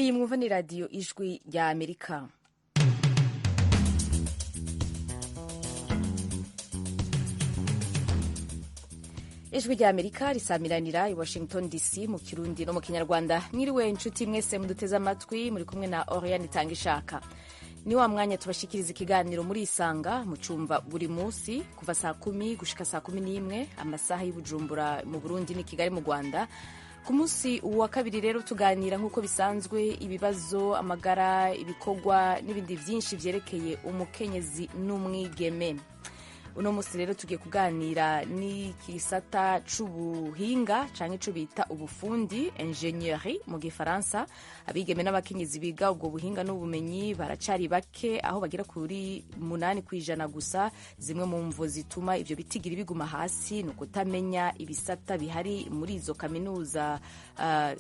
Iyi mwumva ni Radiyo Ijwi rya Amerika. Ijwi rya Amerika risamiranira i Washington DC mu Kirundi no mu Kinyarwanda. Mwiriwe inshuti mwese muduteze amatwi, muri kumwe na Oriane Itangishaka. Ni wa mwanya tubashikiriza ikiganiro muri Isanga, mucumva buri munsi kuva saa 10 gushika saa 11 amasaha y'Ibujumbura mu Burundi ni Kigali mu Rwanda. Ku munsi wa kabiri rero tuganira nk'uko bisanzwe ibibazo, amagara, ibikorwa n'ibindi byinshi vyerekeye umukenyezi n'umwigeme. Uno munsi rero tugiye kuganira n'ikisata c'ubuhinga canke ico bita ubufundi, ingénierie mu gifaransa. Abigeme n'abakenyezi biga ubwo buhinga n'ubumenyi baracari bake, aho bagera kuri 8% gusa. Zimwe mu mvo zituma ivyo bitigiri biguma hasi ni ukutamenya ibisata bihari muri izo kaminuza,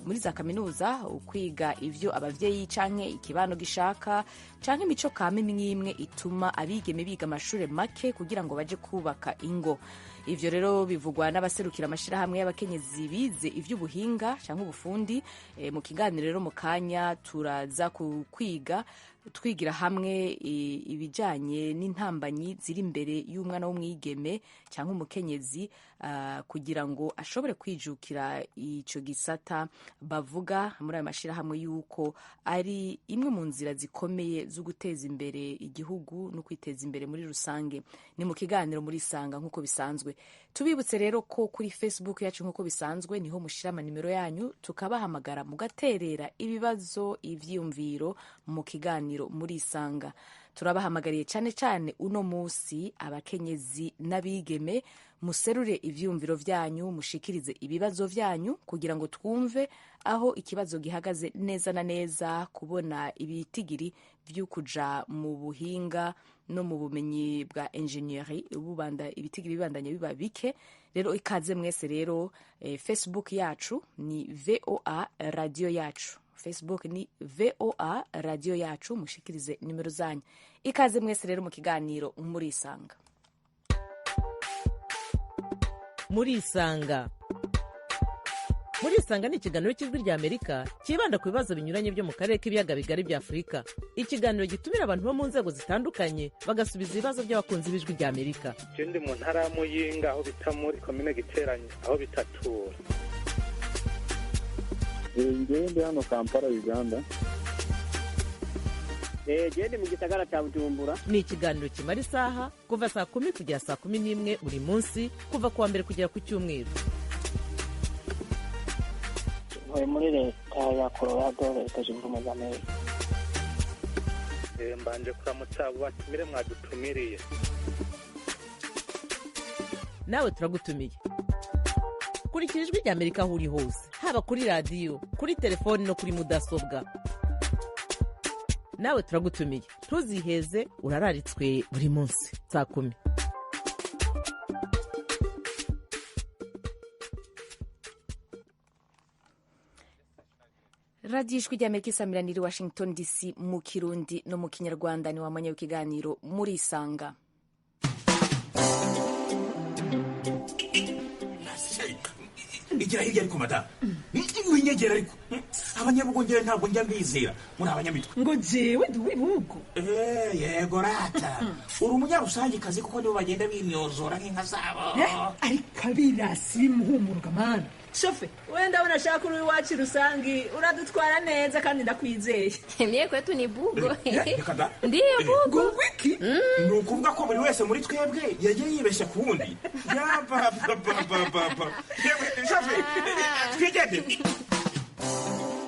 muri za kaminuza, ukwiga ivyo abavyeyi canke ikibano gishaka, canke imico kame imwe ituma abigeme biga amashure make kugira ngo baje kubaka ingo. Ivyo rero bivugwa n'abaserukira amashirahamwe y'abakenyezi bize ivy'ubuhinga canke ubufundi. Mu kiganiro rero mu kanya turaza kwiga twigira hamwe ibijanye n'intambanyi ziri imbere y'umwana w'umwigeme canke umukenyezi, kugira ngo ashobore kwijukira ico gisata bavuga muri ayo mashirahamwe yuko ari imwe mu nzira zikomeye zo guteza imbere igihugu no kwiteza imbere muri rusange. Ni mu kiganiro muri Isanga nk'uko bisanzwe. Tubibutse rero ko kuri Facebook yacu nk'uko bisanzwe niho mushira amanimero yanyu, tukabahamagara mugaterera ibibazo, ivyiyumviro mu kiganiro muri Isanga. Turabahamagariye cyane cyane uno munsi abakenyezi n'abigeme, muserure ivyiyumviro vyanyu, mushikirize ibibazo vyanyu kugira ngo twumve aho ikibazo gihagaze neza na neza, kubona ibitigiri vy'ukuja mu buhinga no mu bumenyi bwa ingénierie bubanda ibitigiri bibandanye biba bike. Rero ikaze mwese rero. Facebook yacu ni VOA Radio Yacu, Facebook ni VOA Radio Yacu, mushikirize nimero zanyu. Ikaze mwese rero mu kiganiro muri Isanga. Muri Isanga, Muri Isanga ni ikiganiro cy'Ijwi rya Amerika cyibanda ku bibazo binyuranye byo mu karere k'ibiyaga bigari bya Afurika. Ikiganiro gitumira abantu bo mu nzego zitandukanye, bagasubiza ibibazo by'abakunzi b'Ijwi rya Amerika. Je ndi mu ntara ya Muyinga, aho bita muri komine Giteranyi, aho bitatura. Njyewe ndi hano Kampala, Uganda. Gende mu gisagara cya Bujumbura. Ni ikiganiro kimara isaha, kuva saa 10 kugera saa 11 buri munsi, kuva ku wa mbere kugera ku cyumweru. Ntuye muri Leta ya Colorado, Leta Zunze Ubumwe za Amerika. Mbanje kuramutsa abo batumire mwadutumiriye. Nawe turagutumiye. Kurikira Ijwi rya Amerika aho uri hose, haba kuri radiyo, kuri telefoni no kuri mudasobwa. Nawe turagutumiye, ntuziheze, urararitswe buri munsi saa 10. Radiyo Ijwi rya Amerika isamiranira i Washington DC mu Kirundi no mu Kinyarwanda. Ni wamanya w'ikiganiro muri Isanga. Igira hirya ariko madamu, winyegera ariko. Abanyabugongera ntabwo njya mbizera muri abanyamitwe. Ngo jewe ndi uw'ibihugu. Yego rata, uri umunyarusangikazi, kuko nibo bagenda bimyozora nk'inka zabo. Ariko abirasi bimuhumuruka mana. Shofe, wenda unashaka uri iwacu rusangi uradutwara neza kandi ndakwizeye. Mie kwetu ni bugo. Reka da. Ndiyo bugo. Wiki ni ukuvuga ko buri wese muri twebwe yagiye yibeshya ku wundi. Yabababababa. Shofe, twigende.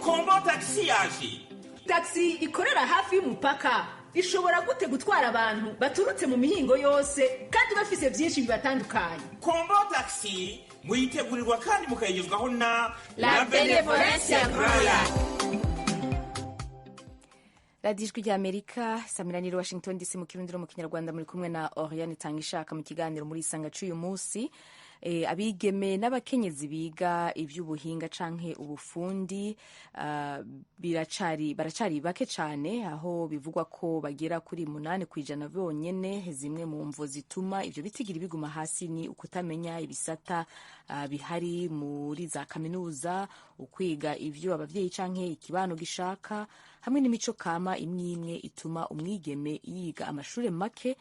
Kombo Taxi yaje. Taxi ikorera hafi y'umupaka ishobora gute gutwara abantu baturutse mu mihingo yose kandi bafise byinshi bibatandukanye? Kombo Taxi muyitegurirwa kandi mukayigezwaho na La Benevolencia Royal. Radiyo Ijwi rya Amerika samiraniro Washington DC mu Kirundi no mu Kinyarwanda. Muri kumwe na Oriane Itangishaka mu kiganiro muri Isanga c'uyu munsi. Abigeme n'abakenyezi biga ivy'ubuhinga canke ubufundi baracari bake cane, aho bivugwa ko bagera kuri 8% bonyene. Zimwe mu mvo zituma ivyo bitigiri biguma hasi ni ukutamenya ibisata bihari muri za kaminuza, ukwiga ivyo abavyeyi canke ikibano gishaka, hamwe n'imico kama imwe imwe ituma umwigeme yiga amashure make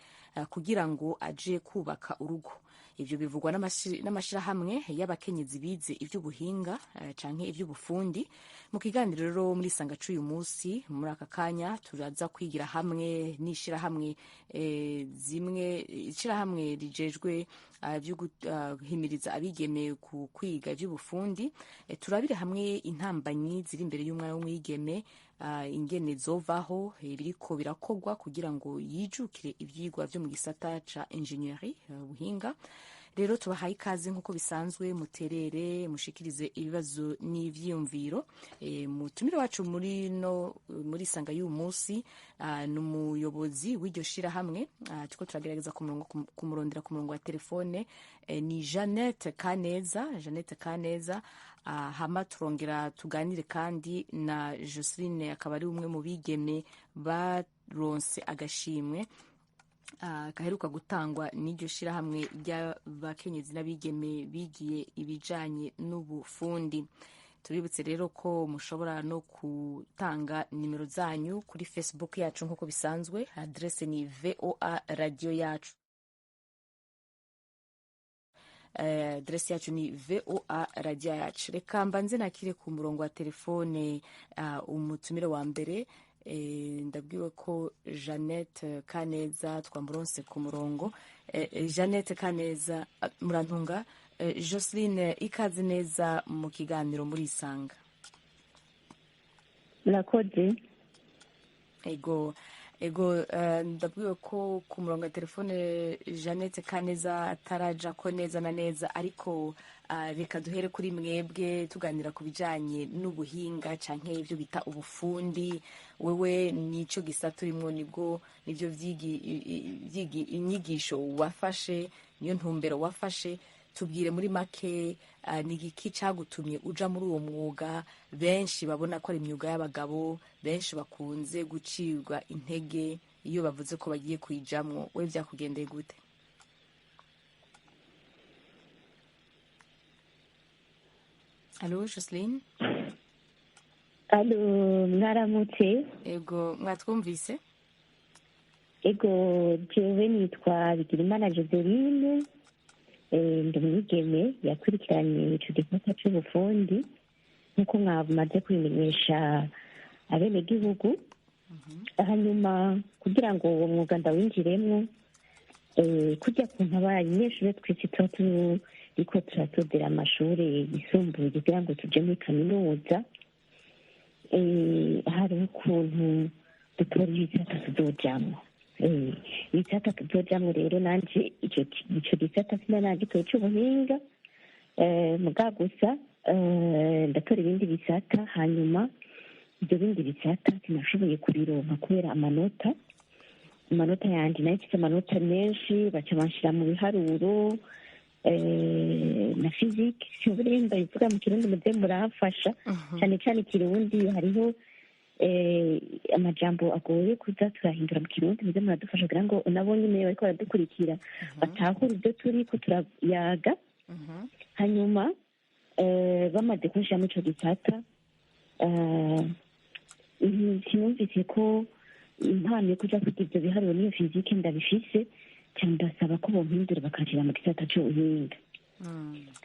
kugira ngo aje kubaka urugo. Ivyo bivugwa n'amashirahamwe y'abakenyezi bize ivy'ubuhinga canke ivy'ubufundi. Mu kiganiro rero muri Sanga c'uyu munsi, muri aka kanya, turaza kwigira hamwe n'ishirahamwe zimwe, ishirahamwe rijejwe vyo guhimiriza abigeme ku kwiga ivy'ubufundi. Turabire hamwe intambanyi ziri imbere y'umwana w'umwigeme, ingene zovaho, ibiriko birakogwa kugira ngo yijukire ivyigwa vyo mu gisata ca ingénierie, ubuhinga. Rero tubahaye ikaze nk'uko bisanzwe, muterere, mushikirize ibibazo n'ivyiyumviro. Mutumire wacu muri no muri Sanga y'uyu munsi ni umuyobozi w'iryo shirahamwe. Turiko turagerageza kumurondera ku murongo wa telefone. Ni Jeannette Kaneza. Jeannette Kaneza. Hama turongera tuganire kandi na Joseline, akaba ari umwe mu bigeme baronse agashimwe gaheruka gutangwa n'iryo shirahamwe ry'abakenyezi n'abigeme bigiye ibijanye n'ubufundi. Tubibutse rero ko mushobora no gutanga nimero zanyu kuri Facebook yacu nk'uko bisanzwe, adrese ni VOA Radio Yacu. Adrese yacu ni VOA Radio Yacu. Reka mbanze nakire ku murongo wa telefone umutumire wa mbere. Ndabwiwe ko Jeannette Kaneza twamuronse ku murongo. Jeannette Kaneza, murantunga. Joseline, ikaze neza mu kiganiro muri Isanga. Murakoze. Ego, ndabwiwe ko ku murongo wa telefone Jeannette Kaneza ataraja ko neza na neza, ariko reka duhere kuri mwebwe tuganira ku bijanye n'ubuhinga canke ivyo bita ubufundi. Wewe nico gisata urimwo, nibwo nivyo vyigi inyigisho wafashe, niyo ntumbero wafashe. Tubwire muri make, ni igiki cagutumye uja muri uwo mwuga benshi babona ko ari imyuga y'abagabo, benshi bakunze gucibwa intege iyo bavuze ko bagiye kuyijamwo? We vyakugendeye gute? Allo, Joseline? Allo, mwaramutse. Ego, mwatwumvise? Ego, jewe nitwa Bigirimana Joseline. Ndi umwigeme yakurikiranye ico gisata c'ubufundi nk'uko mwamaze kubimenyesha abenegihugu. Hanyuma kugira ngo uwo mwuga ndawinjiremwo, kurya kuntu abanyeshure twese tuba turiko turatodera amashure yisumbuye kugira ngo tuje muri kaminuza, hari ukuntu dutora ibisata tuzojamwo. Ibisata tuzojamwo rero, nanje ico gisata sinanagitoye c'ubuhinga, muga gusa ndatora ibindi bisata. Hanyuma ibyo bindi bisata sinashoboye kubironka kubera amanota yanje. Nayo mfise amanota menshi, baca banshira mu biharuro na physique. Sinzi niba ndabivuga mu Kirundi, muze muramfasha. Cyane cyane Ikirundi hariho amajambo agoye kuza turahindura mu Kirundi. Muze muradufasha kugira ngo nabo nyine bariko baradukurikira batahure ibyo turiko turayaga. Hanyuma bamaze kunshiramo ico gisata, sinumvise ko impano yo kuja kwiga ivyo biharuro n'iyo fizike ndabifise cyane, ndasaba ko bompindura bakanshira mu gisata c'ubuhinga.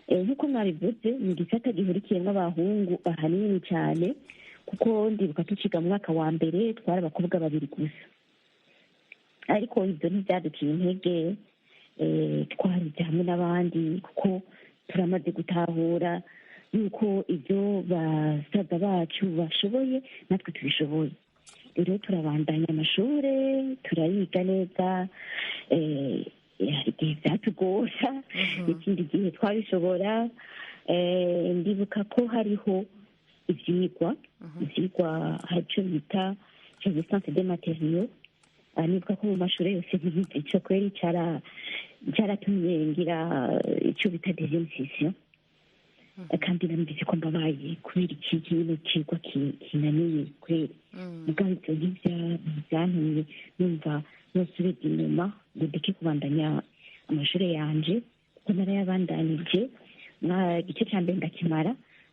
Nk'uko mwabivuze, ni igisata gihurikiyemwo abahungu ahanini cyane, kuko ndibuka tuciga mu mwaka wa mbere twari abakobwa babiri gusa. Ariko ibyo ntibyaduciye intege, twarize hamwe n'abandi, kuko turamaze gutahura yuko ibyo basaza bacu bashoboye natwe tubishoboye. Rero turabandanya amashure, turayiga neza. Hari igihe byatugora, ikindi gihe twabishobora. Ndibuka ko hariho ivyigwa hari ico bita résistance des matériaux. Nibuka ko mu mashure yose ntibize ico, kweri Byaratumye ngira icyo bita deuxième session, kandi numvise ko mbabaye kubera iki kintu kigwa kinaniye kweri. Mugabo ibyo ntibyantumye numva nosubira inyuma ngo ndeke kubandanya amashuri yanje, kuko narayabandanije. Igice cya mbere ndakimara,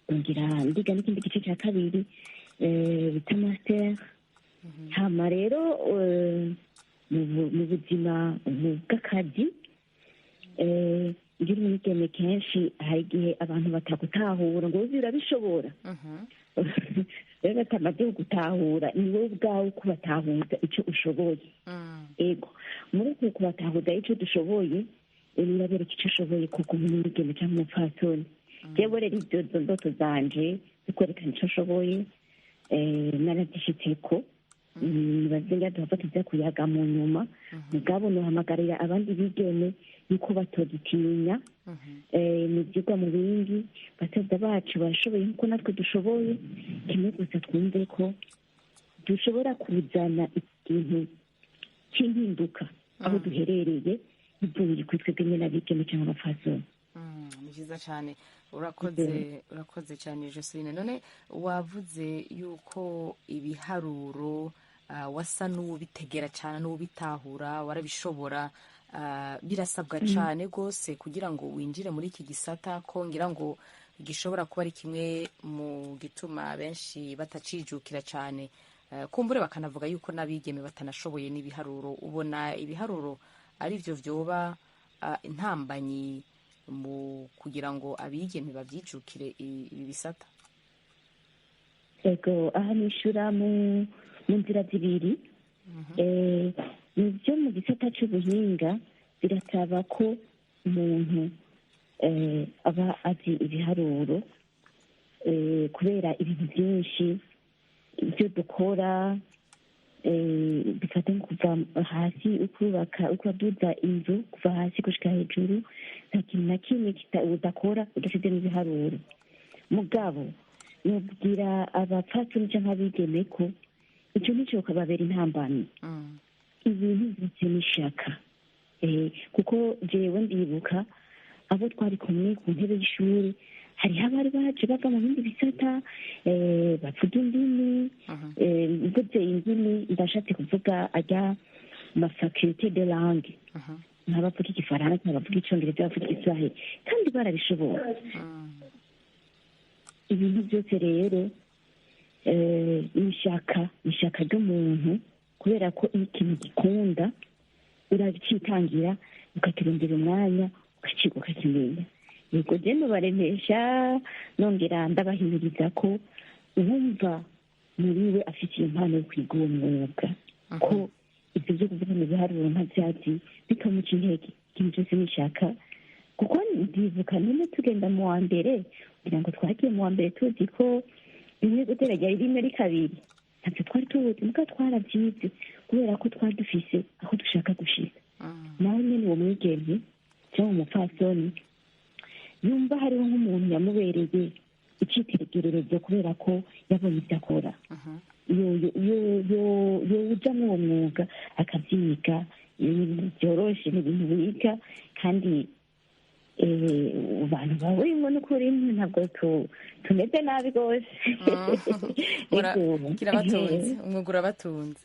ndongera ndiga n'ikindi gice cya kabiri bita master. Hama rero mu buzima bw'akazi, ngira umwigeme, kenshi hari igihe abantu batagutahura ngo uzi urabishobora. Rero batamaze kugutahura, ni wowe ubwawe kubatahuza icyo ushoboye. Ego, muri uku kubatahuza icyo dushoboye, urabereka icyo ushoboye kuko nk'umwigeme cyangwa umupfasoni. Jewe rero ibyo ndoto zanje zo kwerekana icyo ushoboye narazishyitseko. Nibaze duhava tuza kuyaga mu nyuma. Mugabo nohamagarira abandi bigeme yuko batogitinya mu byigwa mu bindi. Basaza bacu barashoboye nkuko natwe dushoboye. Kimwe gusa, twumve ko dushobora kuzana ikintu cy'impinduka aho duherereye, bivuye kuri twebwe nyine abigeme cyangwa abapfasoni. Ni byiza cyane, urakoze, urakoze cyane Joseline. None wavuze yuko ibiharuro wasa n'ubitegera cyane n'ubitahura, warabishobora. Birasabwa cyane rwose kugira ngo winjire muri iki gisata, ko ngira ngo gishobora kuba ari kimwe mu gituma benshi batacijukira cyane, kumbure bakanavuga yuko n'abigeme batanashoboye n'ibiharuro. Ubona ibiharuro ari byo byoba intambanyi mu kugira ngo abigeme babyijukire ibi bisata? Ego, aha nishyura mu nzira zibiri. Mu byo mu gisata cy'ubuhinga birasaba ko umuntu aba azi ibiharuro, kubera ibintu byinshi ibyo dukora bifata nko kuva hasi ukubaka, ukaduza inzu kuva hasi gushika hejuru. Nta kintu na kimwe udakora udashyizemo ibiharuro. Mugabo nubwira abapfasoni cyangwa abigeme ko icyo nicyo kababera intambamyi. Ibintu byose n'ishaka, kuko jewe ndibuka abo twari kumwe ku ntebe y'ishuri, hariho abari baje bava mu bindi bisata, bavuga indimi. Mvuze indimi, ndashatse kuvuga ajya mafaculté de langue, nk'abavuga Igifaransa, abavuga Icyongereza, abavuga Igiswahili, kandi barabishobora. Ibintu byose rero ni ishaka, ni ishaka ry'umuntu, kubera ko iyo ikintu gikunda uracitangira, ukakirondera umwanya, ukaciga, ukakimenya. Yego, je nubaremesha, nongera ndabahimiriza ko uwumva muri we afite iyo mpano yo kwiga uwo mwuga, ko ibyo byo kuvuga mu biharuro nka byatsi bikamuca intege. Ikintu cyose nishaka, kuko ndibuka nyine tugenda mu wa mbere, kugira ngo twagiye mu wa mbere tuzi ko rimwe guteranya rimwe ari kabiri. Ntabyo twari tuzi, muka twarabyize kubera ko twari dufise aho dushaka gushika. Nawe nyine uwo mwigeme cyangwa umupfasoni yumva hariho nk'umuntu yamubereye icyitegererezo kubera ko yabonye ibyo akora, ujya muri uwo mwuga akabyiga. Ibintu byoroshe, ni ibintu wiga, kandi abantu bawurimo n'ukuri ntabwo tumeze nabi rwose. Kirabatunze, umwuga urabatunze.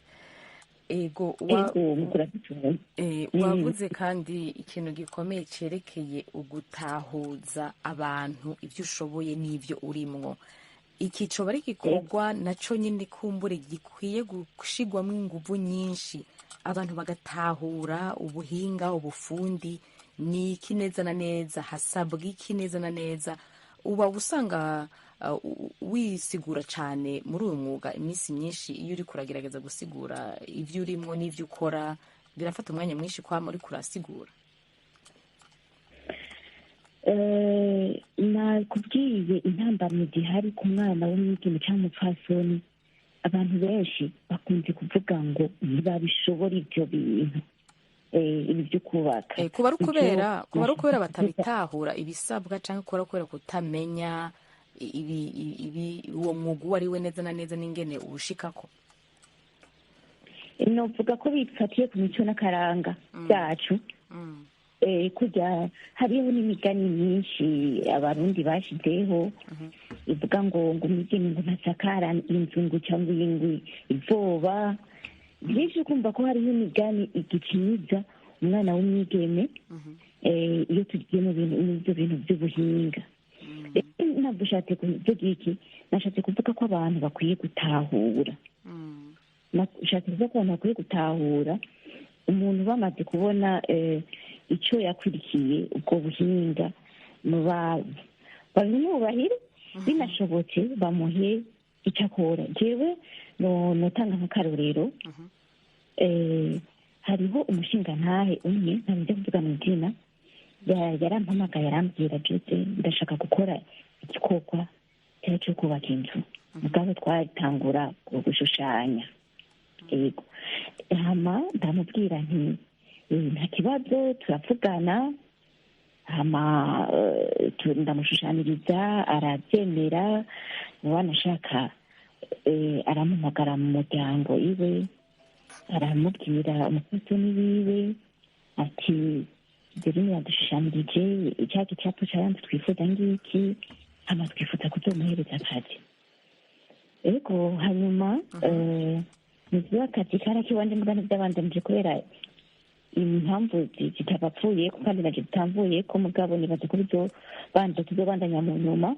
Ego, wavuze kandi ikintu gikomeye cyerekeye ugutahuza abantu ibyo ushoboye n'ibyo urimwo. Iki coba ari igikorwa nacyo nyine kumbure gikwiye gushigwamo inguvu nyinshi, abantu bagatahura ubuhinga, ubufundi ni iki neza na neza, hasabwa iki neza na neza. Uba usanga wisigura cyane muri uyu mwuga iminsi myinshi. Iyo uri kuragerageza gusigura ibyo urimo n'ibyo ukora, birafata umwanya mwinshi kwama uri kurasigura? Nakubwiye intambamyi zihari ku mwana w'umwigeme cyangwa umupfasoni. Abantu benshi bakunze kuvuga ngo ntibabishobora ibyo bintu, ibi byo kubaka. Kuba ari ukubera batabitahura ibisabwa, cyangwa kuba ari ukubera kutamenya ibi uwo mwuga uwo ari we neza na neza n'ingene uwushikako? Novuga ko bifatiye ku mico n'akaranga byacu. Kujya hariho n'imigani myinshi Abarundi bashizeho ivuga ngo umwigeme ngo ntasakara inzu, ngo cyangwa ingwi ivoba byinshi. Ukumva ko hariho imigani igikinyiza umwana w'umwigeme iyo tugiye mu bintu, muri ibyo bintu by'ubuhinga. Rero ntabwo ushatse kuvuga iki, nashatse kuvuga ko abantu bakwiye gutahura, nashatse kuvuga ko abantu bakwiye gutahura umuntu bamaze kubona icyo yakurikiye ubwo buhinga, babimwubahire, binashobotse bamuhe icyo akora. Jewe notanga nk'akarorero, hariho umushingantahe umwe ntabwo kuvuga mu izina, yarampamagaye arambwira: "Jose, ndashaka gukora igikorwa cyari cyo kubaka inzu." Mugabo twatangura gushushanya, yego. Hama ndamubwira nti: "Nta kibazo." Turavugana, hama ndamushushaniriza, arabyemera. Wanashaka aramuhamagara mu muryango iwe, aramubwira umupfasoni wiwe ati: "Joseline yadushushanyirije cya gicapo cya yanzu twifuza ngiki, hama twifuza kuzomuhereza akazi." Ego, hanyuma nivyo, akazi karakiwanje, mbwa ntivyabandanije kubera impamvu zitabapfuyeko kandi naje zitamvuyeko. Mugabo nibaza ko bizobanza, tuzobandanya mu nyuma.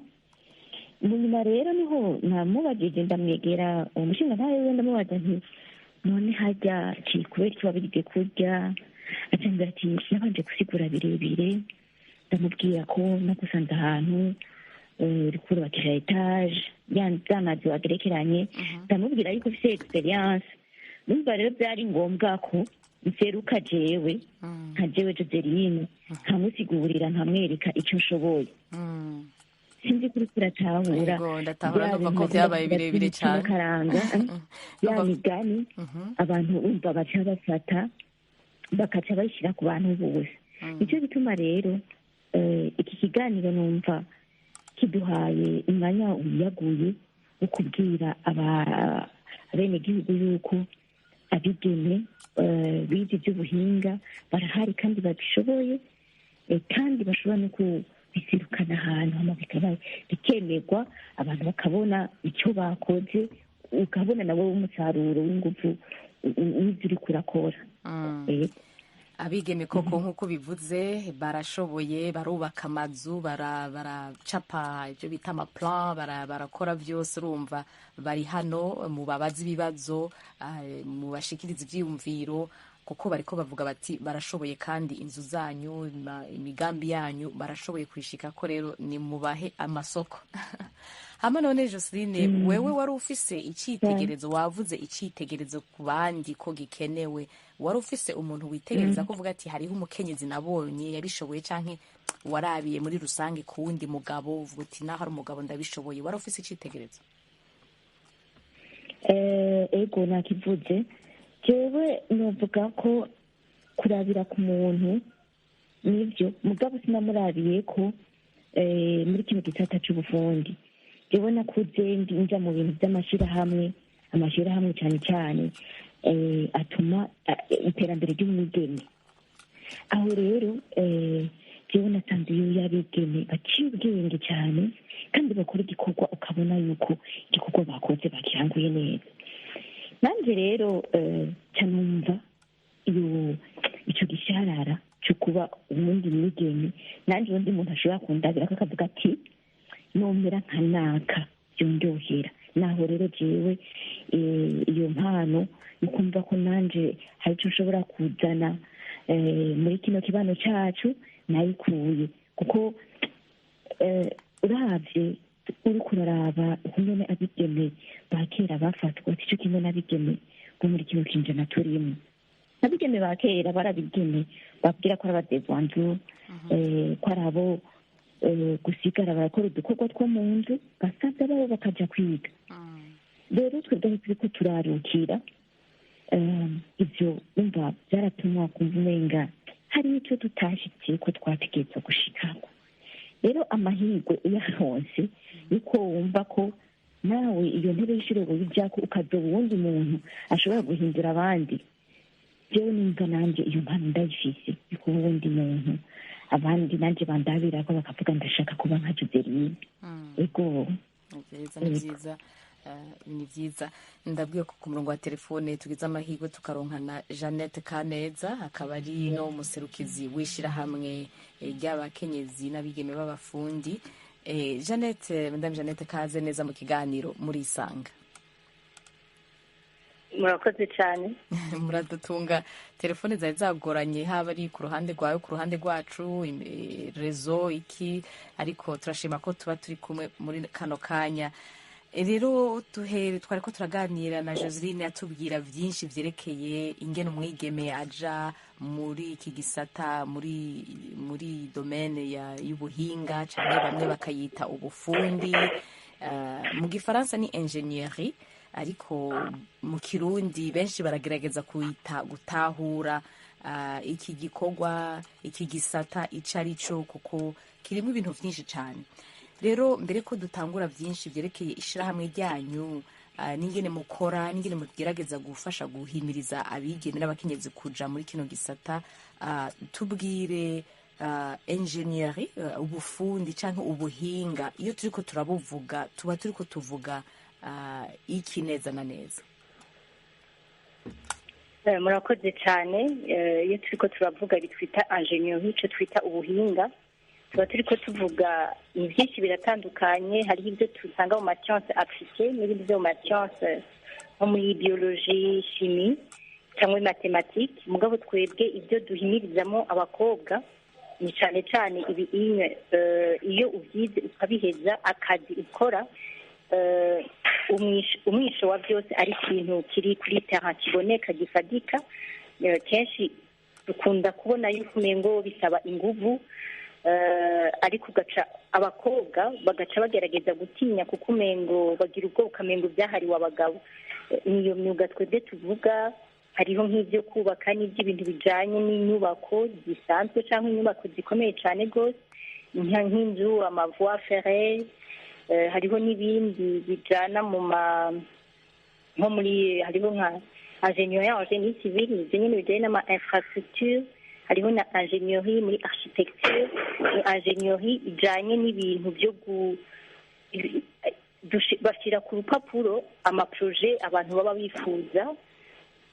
Mu nyuma rero niho namubajije, ndamwegera uwo mushinga ntawe wiwe, ndamubaza nti: "None harya ci kubera iki wabigize kurya?" Acambwira ati: "Nabanje gusigura birebire, ndamubwira ko nagusanze ahantu uriko urubakisha étage ya mazu agerekeranye, ndamubwira yuko ufise expérience. Numva rero byari ngombwa ko nseruka jewe nka jewe Joseline, nkamusigurira, nkamwereka icyo nshoboye." Sinzi kuri kuratahura. Yego, ndatahura. Numva ko byabaye birebire cyane. Karanga ya migani abantu umva baca bafata bakaca bayishyira ku bantu bose. Nicyo gituma rero iki kiganiro numva kiduhaye umwanya wiyaguye wo kubwira abenegihugu yuko abigeme bize iby'ubuhinga barahari kandi babishoboye, kandi bashobora no kubisirukana ahantu, hama bikaba bikemerwa, abantu bakabona icyo bakoze, ukabona nawe umusaruro w'ingufu w'ibyo uriko urakora. Abigeme koko, nk'uko bivuze, barashoboye, barubaka amazu, baracapa ibyo bita ama plan, barakora byose. Urumva bari hano, mubabaze ibibazo, mubashikirize ibyiyumviro, kuko bariko bavuga bati barashoboye, kandi inzu zanyu, imigambi yanyu barashoboye kwishika ko. Rero ni mubahe amasoko. Hama none Joseline, wewe wari ufise icyitegerezo, wavuze icyitegerezo ku bandi ko gikenewe. Wari ufise umuntu witegereza ko uvuga ati: "Hariho umukenyezi nabonye yabishoboye," canke warabiye muri rusange ku wundi mugabo uvuga uti: "Naho ari umugabo ndabishoboye"? Wari ufise icyitegerezo? Ego, nakivuze. Jewe novuga ko kurabira ku muntu nibyo, mugabo sinamurabiye ko muri kino gisata c'ubufundi. Jewe nakuze nja mu bintu by'amashirahamwe, amashirahamwe cyane cyane atuma iterambere ry'umwigeme. Aho rero jewe nasanze iyo y'abigeme baciye ubwenge cyane kandi bakora igikorwa, ukabona yuko igikorwa bakoze bakiranguye neza. Nanjye rero canumva iyo icyo gisharara cyo kuba uwundi mwigeme, nanjye undi muntu ashobora kundabira ko akavuga ati: "Nomera nka naka byondyohera." Naho rero jewe iyo mpano yo kumva ko nanje hari icyo nshobora kuzana muri kino kibano cyacu nayikuye, kuko uravye, uriko uraraba ukungene abigeme ba kera bafatwa, sico kimwe n'abigeme bo muri kino kinjana turimo. Abigeme ba kera barabigeme babwira ko ari abadevanzu, ko ari abo gusigara barakora udukorwa two mu nzu, basaza babo bakaja kwiga. Rero twebwe aho turiko turarukira, ivyo umva byaratuma kumva umenga hari icyo tutashitse ko twategerezwa gushikako. Rero amahirwe uyaronse yuko wumva ko nawe iyo ntebe y'ishure woyijako, ukazoba uwundi muntu ashobora guhindura abandi. Jewe numva nanjye iyo mpano ndayifise yo kuba uwundi muntu, abandi nanjye bandabirako bakavuga ndashaka kuba nka Joseline. Ego. Ni byiza, ni byiza. Ni byiza. Ndabwiye ko ku murongo wa telefone tugize amahirwe tukaronkana Jeannette Kaneza, akaba ari no muserukizi w'ishyirahamwe ry'abakenyezi n'abigeme b'abafundi. Jeannette, Madame Jeannette, kaze neza mu kiganiro muri Isanga. Murakoze cyane. Muradutunga, telefone zari zagoranye, haba ari ku ruhande rwawe, ku ruhande rwacu, réseau iki, ariko turashima ko tuba turi kumwe muri kano kanya. Rero duhere, twari ko turaganira na Joseline, atubwira byinshi byerekeye ingene umwigeme aja muri iki gisata, muri domaine y'ubuhinga, cyane bamwe bakayita ubufundi. Mu gifaransa ni ingénierie, ariko mu kirundi benshi baragerageza kuyita gutahura iki gikorwa, iki gisata ico ari cyo, kuko kirimo ibintu byinshi cyane. Rero mbere ko dutangura byinshi byerekeye ishyirahamwe ryanyu, n'ingene mukora, n'ingene mugerageza gufasha guhimiriza abigeme n'abakenyezi kuja muri kino gisata, tubwire ingénierie, ubufundi canke ubuhinga, iyo turiko turabuvuga tuba turiko tuvuga iki neza na neza? Murakoze cyane. Iyo turiko turavuga bitwita ingénierie, icyo twita ubuhinga, tuba turiko tuvuga ni byinshi biratandukanye. Hariho ibyo dusanga mu ma sciences appliquées n'ibindi byo mu ma sciences nko muri biologie, chimie cyangwa mathématiques. Mugabo twebwe ibyo duhimirizamo abakobwa ni cyane cyane ibi iyo ubyize ukabiheza, akazi ukora, umwisho wa byose ari ikintu kiri kuri terrain, kiboneka, gifatika. Kenshi dukunda kubona yuko umengo bisaba inguvu, ariko ugaca abakobwa bagaca bagerageza gutinya, kuko umengo bagira ubwoba, ukamengo byahariwe abagabo. Niyo myuga twebwe tuvuga. Hariho nk'ibyo kubaka n'iby'ibintu bijyanye n'inyubako zisanzwe cyangwa inyubako zikomeye cyane rwose, nk'inzu, ama voies ferrées. Hariho n'ibindi bijyana mu ma nko muri, hariho nka ingénierie en génie civil, ibyo nyine bijyanye n'ama infrastructure. Hariho na ingénierie muri architecture, ni ingénierie ijyanye n'ibintu byo bashyira ku rupapuro ama projets abantu baba bifuza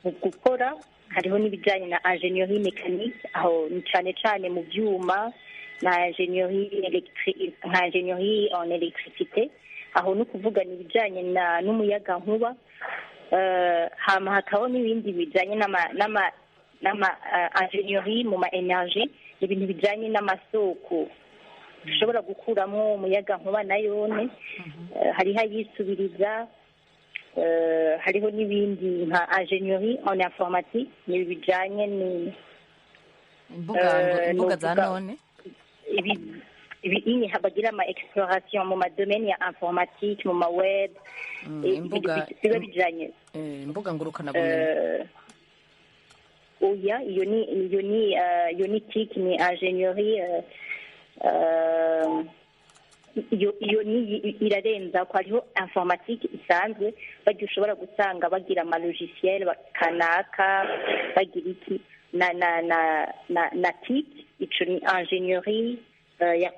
mu gukora. Hariho n'ibijyanye na ingénierie mécanique, aho ni cyane cyane mu byuma, na ingénierie nka ingénierie en électricité, aho ni ukuvuga ni ibijyanye n'umuyagankuba. Hama hakabaho n'ibindi bijyanye n'ama ingénierie mu ma énergie, ibintu bijyanye n'amasoko dushobora gukuramo umuyagankuba nayone. Hariho ayisubiriza. Hariho n'ibindi nka ingénierie en informatique, ni bijyanye ni imbuga za none. Ibi bagira ama exploration mu ma domaine ya informatique, mu ma web. Imbuga biba bijyanye imbuga ngurukanabumenyi. Oya, iyo ni TIC, ni ingénierie, iyo ni irarenza ko hariho informatique isanzwe, bagiye ushobora gusanga bagira ama logiciel kanaka, bagira iki na TIC. Ico ni ingénierie ya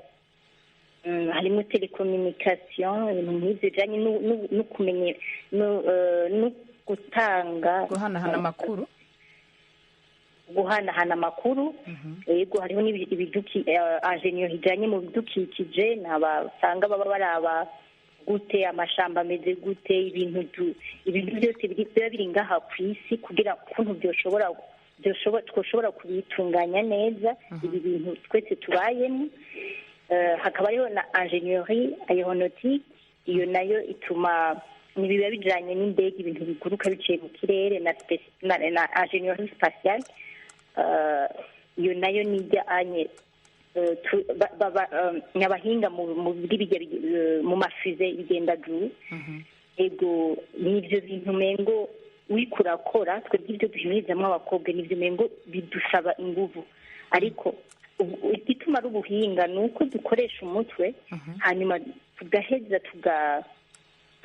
harimo télécommunication, ibintu nk'ivyo bijanye no kumenya no gutanga guhanahana amakuru. Guhanahana amakuru, yego. Hariho n'ibiduki ingénierie ijanye mu bidukikije, usanga baba baraba gute amashamba ameze gute, ibintu byose biba biri ngaha ku isi, kugira ukuntu byoshobora twoshobora kubitunganya neza ibi bintu twese tubayemo. Hakaba hariho na ingénierie aéronautique, iyo nayo ituma biba bijanye n'indege, ibintu biguruka biciye mu kirere, na ingénierie spatiale. Iyo nayo nijya anye ni abahinga mu ma fusées bigenda juru. Ego, nivyo bintu mengo uriko urakora. Twebwe ibyo duhimirizamwo abakobwa nivyo mengo bidusaba inguvu, ariko igituma ari ubuhinga ni uko dukoresha umutwe, hanyuma tugaheza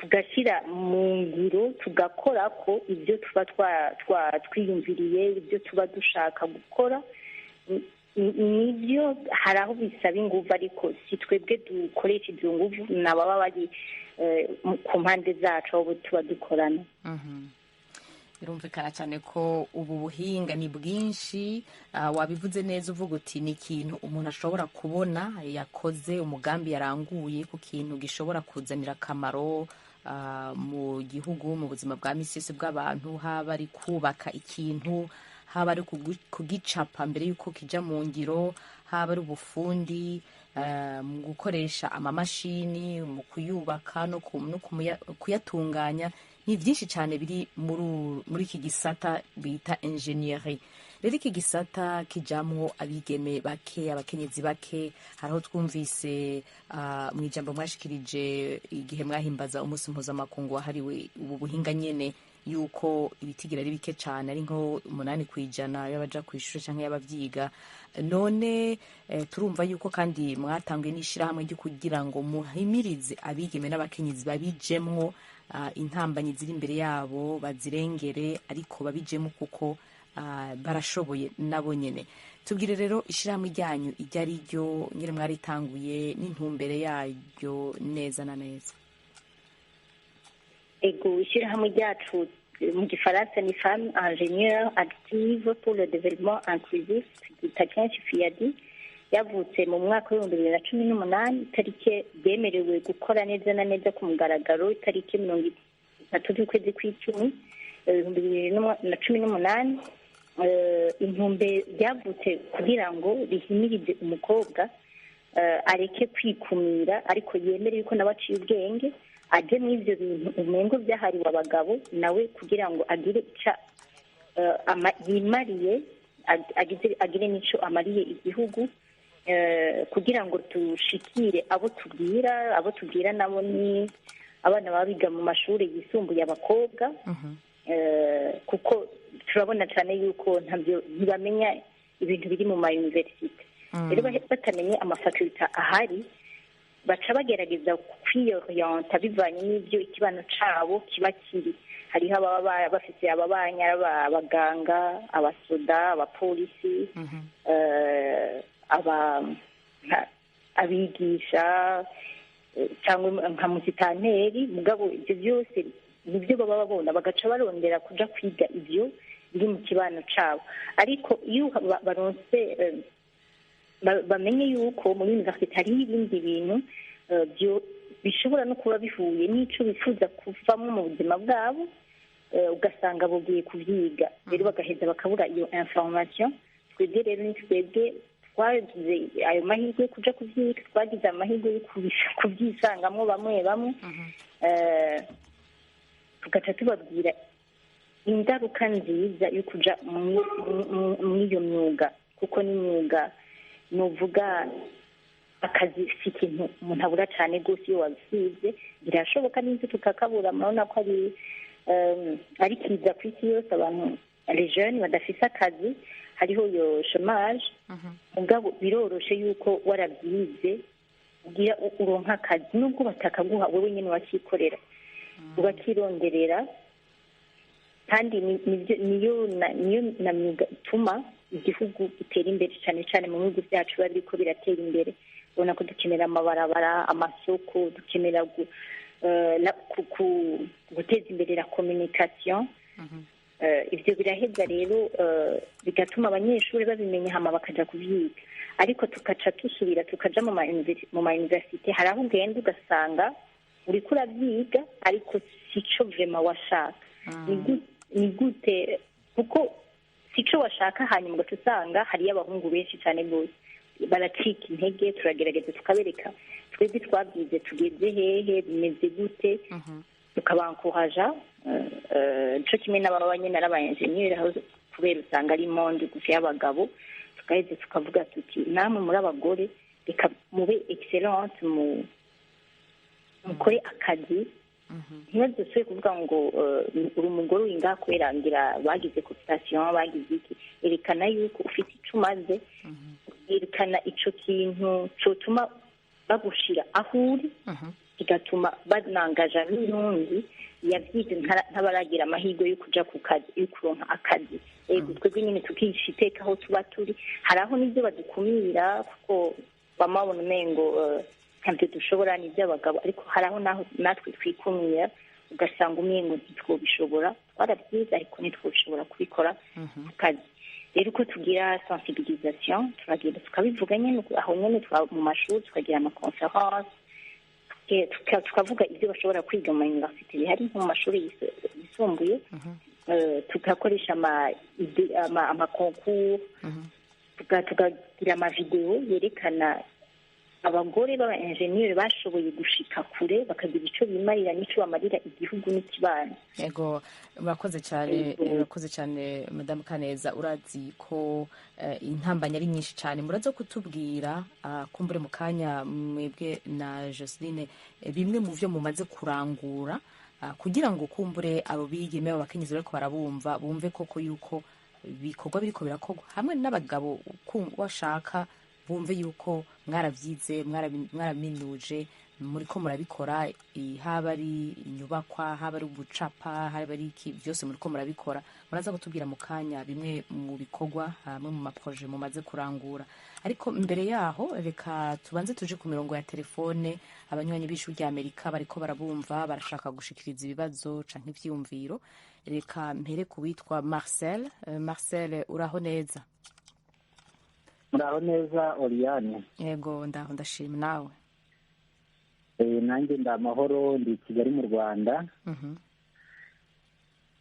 Tugashyira mu ngiro, tugakora ko ibyo tuba twiyumviriye, ibyo tuba dushaka gukora. Nibyo, hari aho bisaba ingufu, ariko si twebwe dukoresha izo ngufu, ni ababa bari ku mpande zacu, abo tuba dukorana. Birumvikana cyane ko ubu buhinga ni bwinshi. Wabivuze neza uvuga uti ni ikintu umuntu ashobora kubona yakoze, umugambi yaranguye ku kintu gishobora kuzanira akamaro mu gihugu, mu buzima bwa misi yose bw'abantu, haba ari kubaka ikintu, haba ari kugicapa mbere y'uko kijya mu ngiro, haba ari ubufundi mu gukoresha amamashini, mu kuyubaka no kuyatunganya. Ni byinshi cyane biri muri iki gisata bita engineering. Rero iki gisata kijamwo abigeme bake, abakenyezi bake. Hari aho twumvise mu ijambo mwashikirije igihe mwahimbaza umunsi mpuzamakungu wahariwe ubu buhinga nyene, yuko ibitigira ari bike cyane, ari nko 8% y'abaja ku ishuri cyangwa y'abavyiga. None turumva yuko kandi mwatanguye n'ishirahamwe ryo kugira ngo muhimirize abigeme n'abakenyezi babijemwo, intambanyi ziri imbere yabo bazirengere, ariko babijemo kuko barashoboye nabo nyene. Tubwire rero ishirahamwe ryanyu iryo ari ryo, nyine mwaritanguye, n'intumbere yaryo neza na neza. Ego, ishyirahamwe ryacu mu Gifaransa ni Femme Ingénieur Active pour le Développement Inclusif, turyita kenshi FIADI. Yavutse mu mwaka w'2018, itariki ryemerewe gukora neza na neza ku mugaragaro itariki 30 z'ukwezi kw'icumi 2018. Intumbe ryavutse kugira ngo rihimirize umukobwa areke kwikumira, ariko yemere yuko nawe aciye ubwenge, aje muri ibyo bintu umengo byahariwe abagabo, nawe kugira ngo agire icyo yimariye, agire n'icyo amariye igihugu, kugira ngo dushikire abo tubwira. Abo tubwira nabo ni abana baba biga mu mashuri yisumbuye, abakobwa, kuko turabona cyane yuko ntabyo ntibamenya ibintu biri mu ma universite. Rero batamenye amafakulite ahari, baca bagerageza kwiyorienta bivanye n'ibyo ikibano cabo kiba kiri. Hariho ababa bafite ababanyi ari abaganga, abasoda, abapolisi, abigisha cyangwa nka musitanteri. Mugabo ibyo byose nibyo baba babona, bagaca barondera kuja kwiga ibyo biri mu kibano cabo. Ariko iyo baronse bamenye yuko muri universite hariho ibindi bintu bishobora no kuba bihuye n'ico bifuza kuvamo mu buzima bwabo, ugasanga bugiye kubyiga, rero bagaheza bakabura iyo information. Twebwe rero ni twebwe twagize ayo mahirwe yo kuja kuvyiga, twagize amahirwe yo kubyisangamwo bamwe bamwe, tugaca tubabwira ingaruka nziza yo kuja muri iyo myuga, kuko ni imyuga nuvuga akazi si ikintu umuntu abura cyane rwose. Iyo wabisibye birashoboka n'inzu tukakabura. Murabona ko ari kiza ku isi yose, abantu les jeunes badafise akazi, hariho iyo chômage. Mugabo biroroshe yuko warabyize ugira uronka akazi, nubwo batakaguha, wewe nyine wakikorera, ukakironderera. Kandi niyo na myuga ituma igihugu gitera imbere, cyane cyane mu bihugu byacu biba biriko biratera imbere. Ubona ko dukenera amabarabara, amasoko, dukenera guteza imbere la communication. Ibyo biraheza rero bigatuma abanyeshuri babimenya, hama bakaja kubyiga. Ariko tukaca tusubira tukaja mu ma universite, hari aho ugenda ugasanga uriko urabyiga ariko sico vraiment washaka. Ni gute kuko sico washaka, hanyuma ugaca usanga hariyo abahungu benshi cyane rwose baracika intege. Turagerageza tukabereka twebwe twabyize tugeze hehe, bimeze gute, tukabankoraja co kimwe n'ababa nyine ari aba engineer, aho kubera usanga ari monde gusa y'abagabo, tugaheza tukavuga tuti namwe muri abagore reka mube excellente, mukore akazi. Ntibadusubire kuvuga ngo uri umugore uri ngaha kubera ngira bagize cooptation, bagize iki. Erekana yuko ufite ico umaze, erekana ico kintu cotuma bagushira aho uri. Bigatuma banangaja n'urundi yavyize ntabaragira amahirwe yo kuja ku kazi, yo kuronka akazi. Ego, twebwe nyine tukisha iteka aho tuba turi. Hari aho n'ibyo badukumira, kuko bama babona umengo ntabyo dushobora, ni iby'abagabo. Ariko hari aho naho natwe twikumira, ugasanga umengo ntitwobishobora, twarabyize ariko ntitwobishobora kubikora ku kazi. Rero uko tugira sensibilisation, turagenda tukabivuga nyene aho nyene mu mashuri, tukagira ama conférences, tukavuga ibyo bashobora kwiga mu ma université bihari, nko mu mashuri yisumbuye, tugakoresha ama concours, tukagira ama vidéo yerekana abagore b'aba ingénieur bashoboye gushika kure, bakagira ico bimarira n'ico bamarira igihugu n'ikibano. Ego, murakoze cyane, murakoze cyane, Madamu Kaneza. Urazi ko intambanya ari nyinshi cyane. Muraza kutubwira kumbure mu kanya, mwebwe na Joseline, bimwe mu byo mumaze kurangura, kugira ngo kumbure abo bigeme b'abakenyezi bariko barabumva bumve koko yuko ibikorwa biriko birakorwa hamwe n'abagabo washaka bumve yuko mwarabyize, mwaraminuje, muriko murabikora, haba ari inyubakwa, haba ari ubucapa, haba ari iki, byose muriko murabikora. Muraza kutubwira mu kanya bimwe mu bikorwa hamwe mu ma projets mumaze kurangura. Ariko mbere yaho, reka tubanze tuje ku mirongo ya telefone. Abanywanyi b'Ijwi rya Amerika bariko barabumva, barashaka gushikiriza ibibazo canke ivyiyumviro. Reka mpere ku witwa Marcel. Marcel, uraho neza? Muraho neza, Oriyane? Yego, ndaho, ndashima. Nawe? Nanjye ndi amahoro, ndi i Kigali mu Rwanda.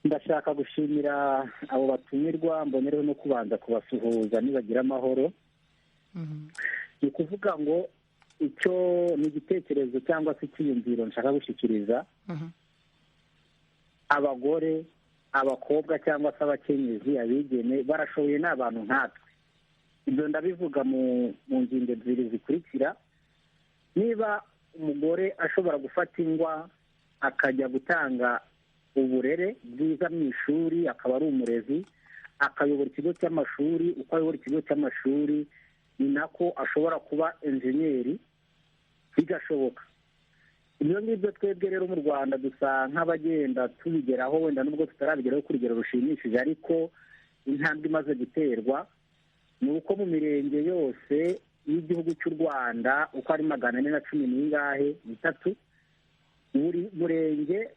Ndashaka gushimira abo batumirwa, mbonereho no kubanza kubasuhuza nibagira amahoro. Ni ukuvuga ngo icyo ni igitekerezo cyangwa se icyiyumviro nshaka gushyikiriza abagore, abakobwa cyangwa se abakenyezi, abigeme barashoboye, ni abantu nkatwe. Ibyo ndabivuga mu ngingo ebyiri zikurikira: niba umugore ashobora gufata ingwa akajya gutanga uburere bwiza mu ishuri, akaba ari umurezi, akayobora ikigo cy'amashuri, uko ayobora ikigo cy'amashuri ni nako ashobora kuba enjeniyeri, bigashoboka. Ibyo ngibyo twebwe rero mu Rwanda dusa nk'abagenda tubigeraho, wenda nubwo tutarabigeraho ku rugero rushimishije, ariko intambwe imaze guterwa ni uko mu mirenge yose y'igihugu cy'u Rwanda, uko ari 413, buri murenge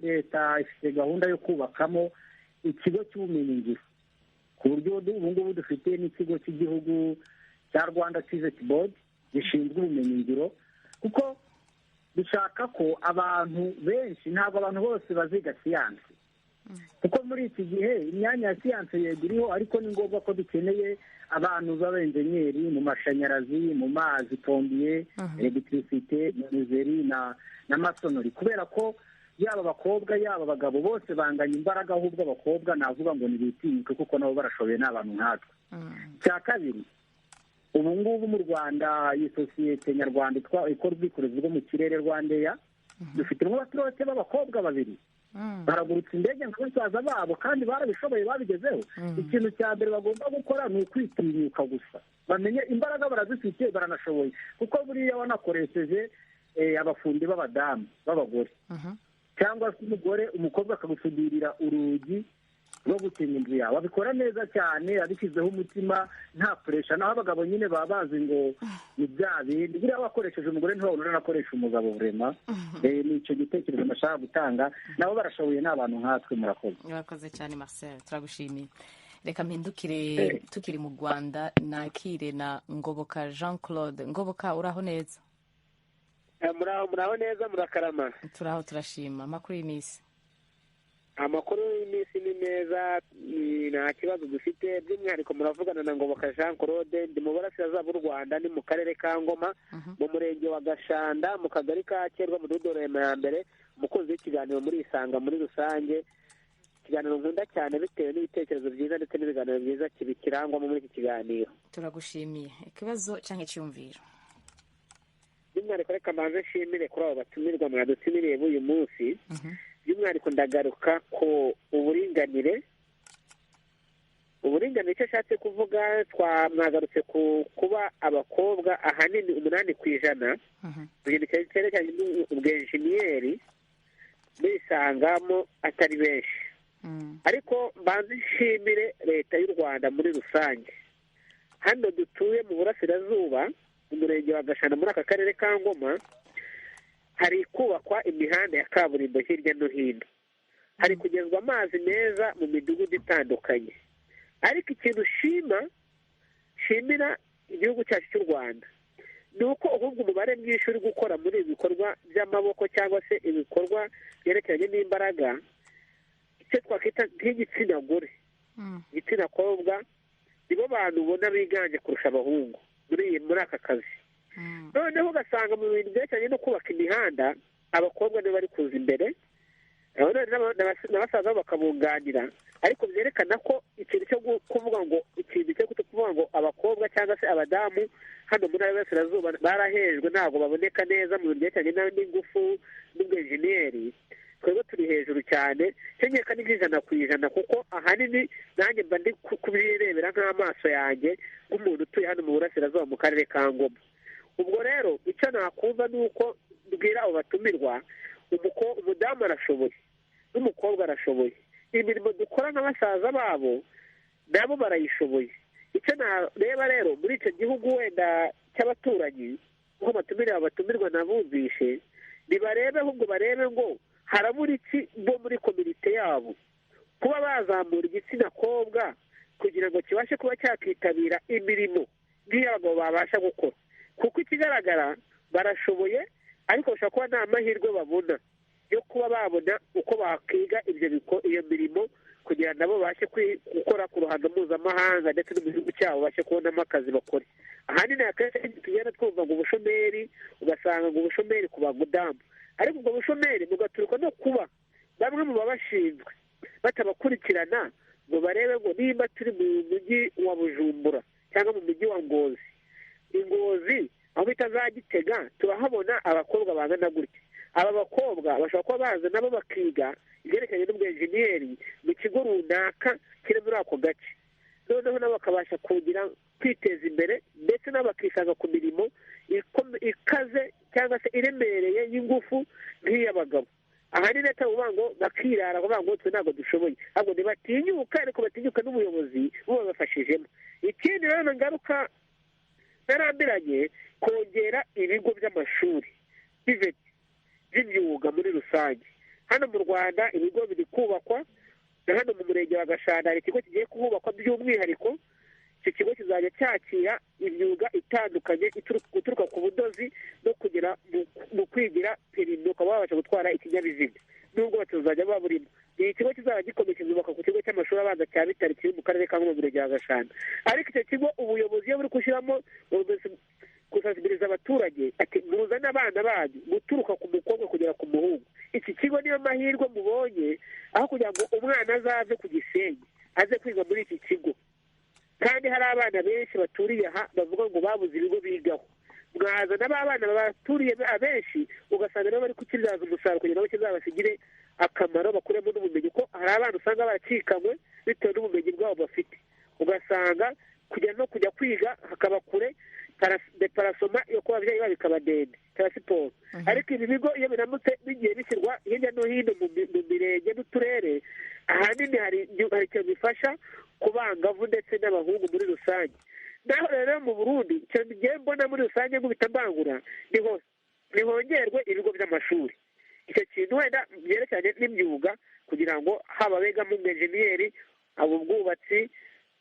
leta ifite gahunda yo kubakamo ikigo cy'ubumenyingiro, ku buryo ubu ngubu dufite n'ikigo cy'igihugu cya Rwanda TVET Board gishinzwe ubumenyingiro, kuko dushaka ko abantu benshi, ntabwo abantu bose baziga siyansi, kuko muri iki gihe imyanya ya siyansi yego iriho, ariko ni ngombwa ko dukeneye abantu b'abenjenyeri mu mashanyarazi, mu mazi, plombier, électricité, menuiserie na maçonnerie, kubera ko yaba abakobwa, yaba abagabo, bose banganya imbaraga. Ahubwo abakobwa navuga ngo ntibitinyuke, kuko nabo barashoboye, ni abantu nkatwe. Icya kabiri, ubu ngubu mu Rwanda iyi sosiyete nyarwanda ikora ubwikorezi bwo mu kirere, RwandAir, dufite abapilote b'abakobwa babiri, baragurutse indege nka basaza babo, kandi barabishoboye, babigezeho. Ikintu cya mbere bagomba gukora ni ukwitinyuka gusa, bamenye imbaraga barazifite, baranashoboye, kuko buriya wanakoresheje abafundi b'abadamu, b'abagore, cyangwa se umugore, umukobwa akagusudirira urugi rwo gukinga inzu yawe, abikora neza cyane, abishyizeho umutima, nta pressure. Naho abagabo nyine baba bazi ngo ni bya bindi. Buriya wakoresheje umugore ntiwabona uranakoresha umugabo. Vraiment, ni icyo gitekerezo nashaka gutanga. Nabo barashoboye, ni abantu nkatwe. Murakoze. Murakoze cyane, Marcel, turagushimiye. Reka mpindukire, tukiri mu Rwanda, nakire na Ngoboka Jean Claude. Ngoboka, uraho neza? Muraho, muraho neza, murakarama? Turaho, turashima. Amakuru y'iminsi? Amakuru y'iminsi ni meza, nta kibazo dufite. By'umwihariko muravugana na Ngoboka Jean Claude, ndi mu burasirazuba bw'u Rwanda, ni mu karere ka Ngoma, mu murenge wa Gashanda, mu kagari ka Kerwa, mu mudugudu wa ya mbere. Umukunzi w'ikiganiro muri Isanga muri rusange, ikiganiro nkunda cyane bitewe n'ibitekerezo byiza ndetse n'ibiganiro byiza kirangwamo muri iki kiganiro. Turagushimiye. Ikibazo cyangwa icyumviro? By'umwihariko reka mbanze nshimire kuri abo batumirwa mwadutumiriye b'uyu munsi. By'umwihariko ndagaruka ku uburinganire. Uburinganire, icyo ashatse kuvuga, twamwagarutse ku kuba abakobwa ahanini 8% mu kintu cyerekeranye n'ubwenjeniyeri bisangamo atari benshi. Ariko mbanze nshimire Leta y'u Rwanda muri rusange. Hano dutuye mu burasirazuba, mu murenge wa Gashana, muri aka karere ka Ngoma, hari kubakwa imihanda ya kaburimbo hirya no hino, hari kugezwa amazi meza mu midugudu itandukanye. Ariko ikintu shimira igihugu cyacu cy'u Rwanda ni uko ahubwo umubare mwinshi uri gukora muri ibi bikorwa by'amaboko cyangwa se ibikorwa byerekeranye n'imbaraga, icyo twakwita nk'igitsina gore, igitsina kobwa, nibo bantu ubona biganje kurusha abahungu muri aka kazi. Noneho ugasanga mu bintu byerekeranye no kubaka imihanda, abakobwa nibo bari kuza imbere, na basaza babo bakabunganira. Ariko byerekana ko ikintu cyo kuvuga ngo ikintu cyo kuvuga ngo abakobwa cyangwa se abadamu hano muri Burasirazuba barahejwe, ntabwo baboneka neza mu bintu byerekeranye n'ingufu n'ubwenjeniyeri, twebwe turi hejuru cyane, cyangwa ni 100%, kuko ahanini nanjye mba ndi kubirebera nk'amaso yanjye nk'umuntu utuye hano mu burasirazuba mu karere ka Ngoma. Ubwo rero icyo nakumva ni uko mbwira abo batumirwa, umudamu arashoboye n'umukobwa arashoboye, imirimo dukora nka basaza babo nabo barayishoboye. Icyo nareba rero muri icyo gihugu wenda cy'abaturanyi, kuko batumirwa nabumvishe, nibarebe ahubwo barebe ngo harabura iki bo muri komite yabo kuba bazamura igitsina kobwa kugira ngo kibashe kuba cyakitabira imirimo nk'iy'abagabo babasha gukora, kuko ikigaragara barashoboye, ariko bashobora kuba nta mahirwe babona yo kuba babona uko bakiga iyo mirimo kugira nabo babashe gukora ku ruhando mpuzamahanga ndetse no mu gihugu cyabo babashe kubonamo akazi bakora. Ahanini akenshi tugenda twumva ngo ubushomeri, ugasanga ngo ubushomeri ku bagudamu, ariko ubwo bushomeri bugaturuka no kuba bamwe mu babashinzwe batabakurikirana ngo barebe ngo nimba turi mu mujyi wa Bujumbura cyangwa mu mujyi wa Ngozi, Ingozi aho bita za Gitega, turahabona abakobwa bangana gutya. Aba bakobwa bashobora kuba baza nabo bakiga ibyerekeranye n'ubwenjeniyeri mu kigo runaka kiri muri ako gace, noneho nabo bakabasha kugira kwiteza imbere, ndetse nabo bakisanga ku mirimo ikaze cyangwa se iremereye y'ingufu nk'iy'abagabo. Ahanini atavuga ngo bakirara kuvuga ngo twe ntabwo dushoboye, ahubwo ntibatinyuka, ariko batinyuka n'ubuyobozi bubafashijemo. Ikindi rero ngaruka narambiranye, kongera ibigo by'amashuri by'imyuga muri rusange. Hano mu Rwanda ibigo biri kubakwa, na hano mu murenge wa Gashanda hari ikigo kigiye kuhubakwa by'umwihariko. Icyo kigo kizajya cyakira imyuga itandukanye guturuka ku budozi no kugera mu kwigira perimi, ukaba wabasha gutwara ikinyabiziga nubwo batazajya baburimo. Ni ikigo kizaba gikomeye, kizubakwa ku kigo cy'amashuri abanza cya Bitare kiri mu karere ka Ngoma, murenge wa Gashanda. Ariko icyo kigo ubuyobozi iyo buri gushyiramo gusansibiliza abaturage ati muzane abana banyu guturuka ku mukobwa kugera ku muhungu, iki kigo niyo mahirwe mubonye, aho kugira ngo umwana azave ku Gisenyi aze kwiga muri iki kigo, kandi hari abana benshi baturiye aha bavuga ngo babuze ibigo bigaho. Mwazana b'abana baturiye abenshi, ugasanga nabo bari kukibyaza umusaruro kugira ngo kizabasigire akamaro, bakuremo n'ubumenyi, ko hari abana usanga baracikanywe bitewe n'ubumenyi bwabo bafite, ugasanga kujya no kujya kwiga hakaba kure, deparasoma yo kuba ababyeyi babo ikaba ndende, siporo. Ariko ibi bigo iyo biramutse bigiye bishyirwa hirya no hino mu mirenge n'uturere, ahanini hari icyo bifasha ku bangavu ndetse n'abahungu muri rusange. Naho rero mu Burundi icyo ngiye mbona muri rusange nkubita mbangura, nihongerwe ibigo by'amashuri, icyo kintu wenda byerekeranye n'imyuga, kugira ngo haba abigamo ubwenjeniyeri, ubwubatsi,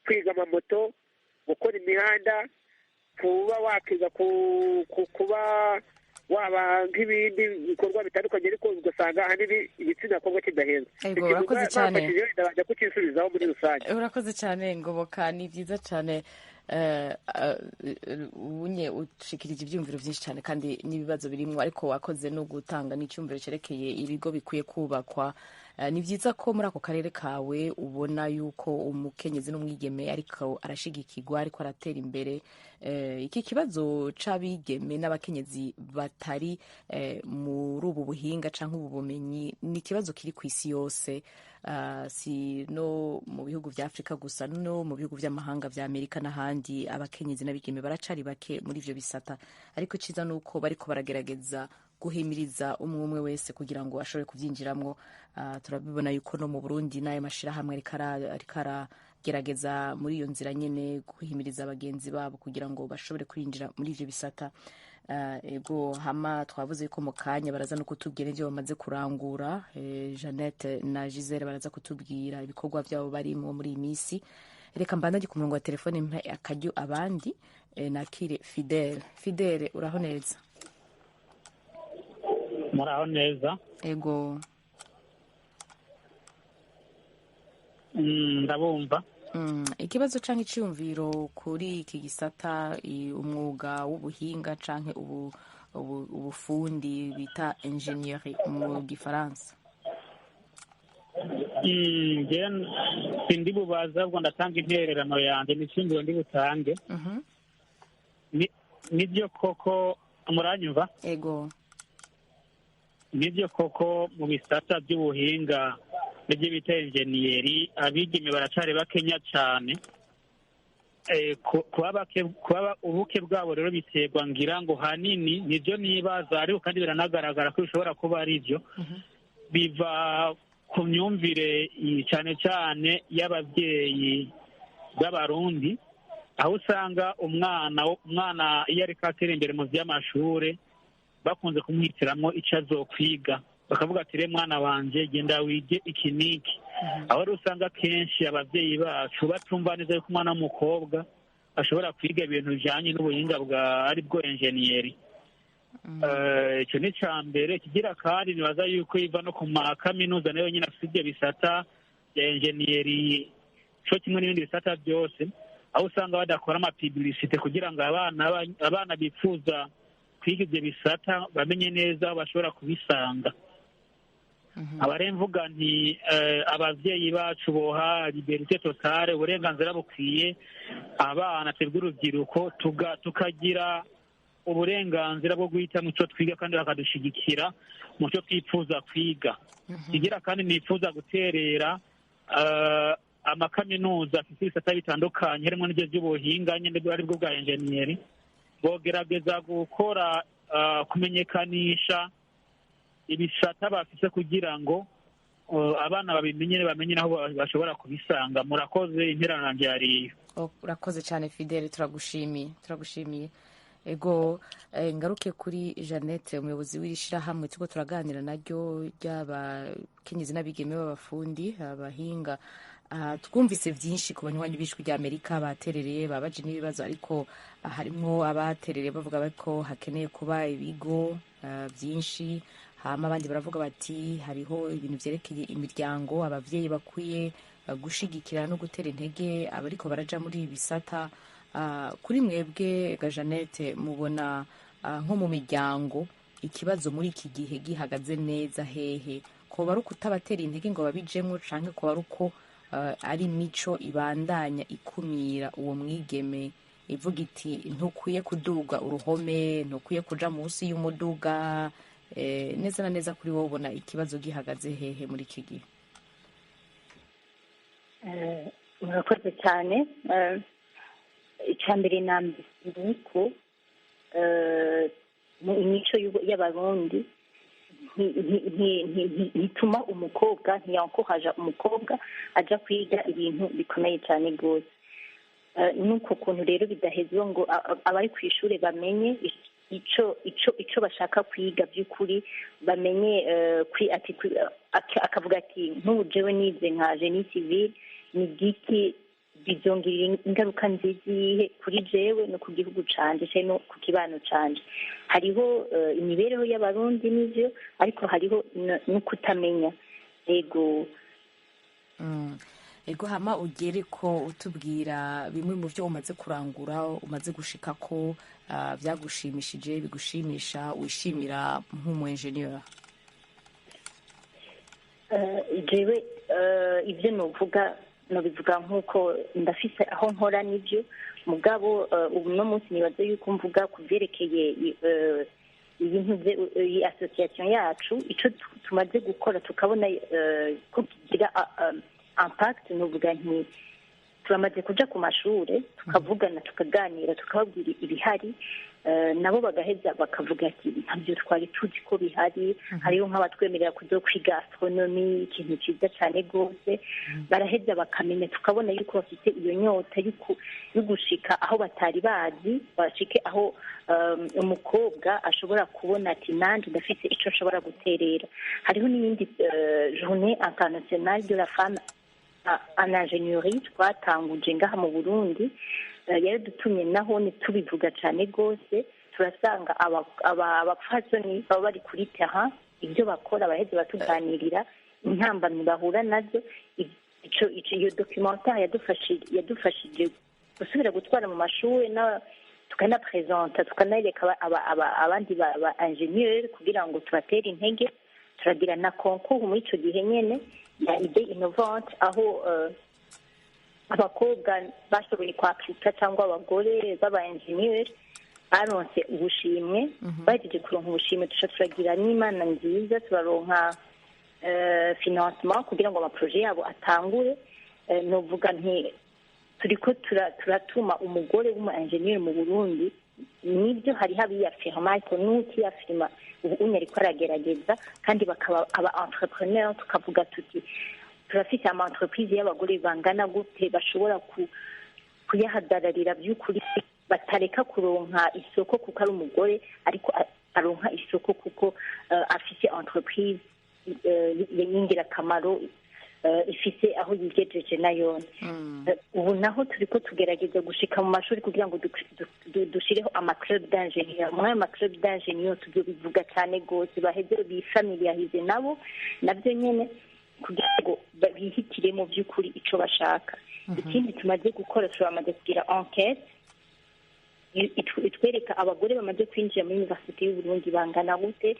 kwiga amamoto, gukora imihanda, kuba wakiga kuba waba nk'ibindi bikorwa bitandukanye, ariko ugasanga ahanini igitsina kobwa kidahezwa. Urakoze cyane, bajya kukisubizaho muri rusange. Urakoze cyane Ngoboka, ni byiza cyane. Ubunye ushikirije ibyumviro byinshi cyane kandi n'ibibazo birimo, ariko wakoze no gutanga n'icyumviro cyerekeye ibigo bikwiye kubakwa Ni vyiza ko muri ako karere kawe ubona yuko umukenyezi n'umwigeme ariko arashigikirwa, ariko aratera imbere. Iki kibazo c'abigeme n'abakenyezi batari muri ubu buhinga canke ubu bumenyi ni ikibazo kiri ku isi yose, si no mu bihugu vya Afrika gusa, no mu bihugu vy'amahanga vya Amerika n'ahandi abakenyezi n'abigeme baracari bake muri ivyo bisata. Ariko iciza nuko bariko baragerageza guhimiriza umwe umwe wese kugira ngo ashobore kuvyinjiramwo. Turabibona yuko no mu Burundi n'ayo mashirahamwe ariko aragerageza muri iyo nzira nyene guhimiriza bagenzi babo kugira ngo bashobore kwinjira muri ivyo bisata. Ego, hama twavuze ko mu kanya baraza no kutubwira ivyo bamaze kurangura. Jeannette na Gisele baraza kutubwira ibikorwa vyabo barimwo muri iyi misi. Reka mbandanye ku murongo wa telefone mpe akaryo abandi, nakire Fidele. Fidele, uraho neza? Muraho neza. Ego. Ndabumva. Ikibazo canke iciyumviro kuri iki gisata, umwuga w'ubuhinga canke ubufundi bita ingénierie mu gifaransa. Sindi bubaza, ahubwo ndatanga intererano yanjye n'iciyumviro ndi butange. Nibyo koko, muranyumva? Ego. Nibyo koko, mu bisata by'ubuhinga n'ibyo bita enjeniyeri abigeme baracari bakenya cane. Kuba ubuke bwabo rero biterwa ngira ngo hanini nibyo nibaza, ariko kandi biranagaragara ko bishobora kuba ari byo biva ku myumvire cane cane y'abavyeyi b'Abarundi, aho usanga umwana iyo ariko atera imbere mu vy'amashure bakunze kumwitiramwo ico azokwiga, bakavuga ati re mwana wanje genda wige iki n'iki. Aho rero usanga kenshi abavyeyi bacu batumva neza yuko umwana w'umukobwa ashobora kwiga ibintu bijanye n'ubuhinga bwa aribwo enjeniyeri. Ico ni ica mbere. Kigira kandi nibaza yuko iva no ku makaminuza nayo nyene afise ivyo bisata vya enjeniyeri co kimwe n'ibindi bisata byose, aho usanga badakora amapibilisite kugira ngo abana bifuza kwiga ivyo bisata bamenye neza aho bashobora kubisanga. Abare mvuga nti abavyeyi bacu boha liberite totale, uburenganzira bukwiye abana twebwe urubyiruko, tukagira uburenganzira bwo guhitamo ico twiga kandi bakadushigikira mu cyo twifuza kwiga. Kigira kandi nifuza guterera amakaminuza afite ibisata bitandukanye harimo n'ibyo by'ubuhinga nyene aribwo bwa enjeniyeri, bogerageza gukora kumenyekanisha ibisata bafise kugira ngo abana babimenye, bamenye naho bashobora kubisanga. Murakoze, interano yanje yariyo. Urakoze cyane Fidele, turagushimiye. Ego, ngaruke kuri Jeannette, umuyobozi w'iri shirahamwe turiko turaganira naryo ry'abakenyezi n'abigeme b'abafundi abahinga. Twumvise vyinshi ku banywanyi b'Ijwi rya Amerika baterereye, babaje n'ibibazo, ariko harimwo abaterereye bavuga ko hakeneye kuba ibigo vyinshi, hama abandi baravuga bati hariho ibintu vyerekeye imiryango, abavyeyi bakwiye gushigikira no gutera intege abariko baraja muri ibi bisata. Kuri mwebwe ga Jeannette, mubona nko mu miryango ikibazo muri iki gihe gihagaze neza hehe? Koba ari ukutabatera intege ngo babijemwo, canke koba ari uko ari imico ibandanya ikumira uwo mwigeme, ivuga iti ntukwiye kuduga uruhome, ntukwiye kuja munsi y'umuduga? Neza na neza kuri wowe ubona ikibazo gihagaze hehe muri iki gihe? Murakoze cyane. Icya mbere na mbere ni uko imico y'Abarundi ntituma umukobwa, ntiyankohaja umukobwa aja kwiga ibintu bikomeye cyane rwose. Nuko kuntu rero bidahezwa ngo abari ku ishuri bamenye ico bashaka kwiga by'ukuri, bamenye akavuga ati nk'ubu jewe nize nka génie civil, ni giki bizongirira ingaruka nziza iyihe kuri jewe no ku gihugu canje canke no ku kibano canje. Hariho imibereho y'Abarundi n'ivyo, ariko hariho no kutamenya. Ego. Ego, hama ugere ko utubwira bimwe mu byo umaze kurangura, umaze gushika ko vyagushimishije, bigushimisha, wishimira nk'umu engineer. Jewe ibyo nuvuga nobivuga nk'uko ndafise aho nkora n'ibyo, mugabo ubu no munsi nibaze yuko mvuga ku byerekeye iyi ntuze, iyi association yacu, ico tumaze gukora tukabona ko kigira impact. Nuvuga nti turamaze kuja ku mashure, tukavugana, tukaganira, tukababwira ibihari, nabo bagaheza bakavuga ati: "Ntabyo twari tuzi ko bihari." Hariho nk'abatwemerera kuzo kwiga astronomy, ikintu cyiza cyane rwose. Baraheza bakamenya, tukabona yuko bafite iyo nyota yo gushika aho batari bazi, bashike aho umukobwa ashobora kubona ati: "Nanjye ndafite ico nshobora guterera." Hariho n'iyindi Journée internationale de la femme en ingénierie twatanguje ngaha mu Burundi, yaradutumye naho tubivuga cyane rwose. Turasanga abapfasoni baba bari kuri terrain, ibyo bakora, baheze batuganirira intambamyi bahura nazo. Ico iyo documentaire yadufashije gusubira gutwara mu mashuri na tukanapresenta, tukanareka abandi ba ingénieur kugira ngo tubatere intege. Turagira na concours muri ico gihe nyene ya idée innovante, aho abakobwa bashoboye kwapurika cyangwa abagore b'aba ingénieur baronse ubushimwe. Bahejeje kuronka ubushimwe, tuca turagira n'Imana nziza, turaronka financement kugira ngo amaprojet yabo atangure. Novuga nti turiko turatuma umugore w'umu ingénieur mu Burundi. Nibyo, hariho abiyafirma, ariko n'utiyafirma ubu unye ariko aragerageza, kandi bakaba aba entrepreneur. Tukavuga tuti: "Turafite ama entreprise y'abagore bangana gute bashobora kuyahagararira by'ukuri, batareka kuronka isoko kuko ari umugore, ariko aronka isoko kuko afise entreprise y'ingirakamaro, ifise aho yigejeje nayone." Ubu naho turiko tugerageza gushika mu mashuri kugira ngo dushireho ama club d'ingénieur. Muri ayo ma club d'ingénieur tuzobivuga cyane rwose, baheze bifamiliarize nabo nabyo nyene kugira ngo bihitire mu by'ukuri ico bashaka. Ikindi tumaze gukora, turamaze kugira enquête itwereka abagore bamaze kwinjira muri Université y'Uburundi bangana gute,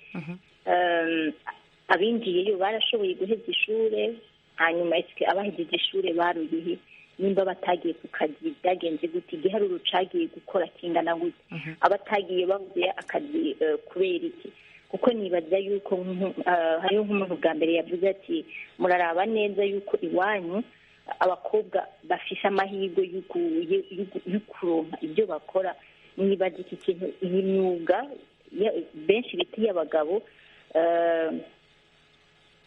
abinjiyeyo barashoboye guheza ishure, hanyuma eske abahejeje ishure baruyihe, nimba batagiye ku kazi byagenze gute, igiharuro cagiye gukora kingana gute, abatagiye babuze akazi kubera iki? Kuko nibaza yuko hariho nk'umuntu bwa mbere yavuze ati: "Muraraba neza yuko iwanyu abakobwa bafise amahirwe yo kuronka ibyo bakora." Nibaza iki kintu, iyi myuga benshi bita iy'abagabo,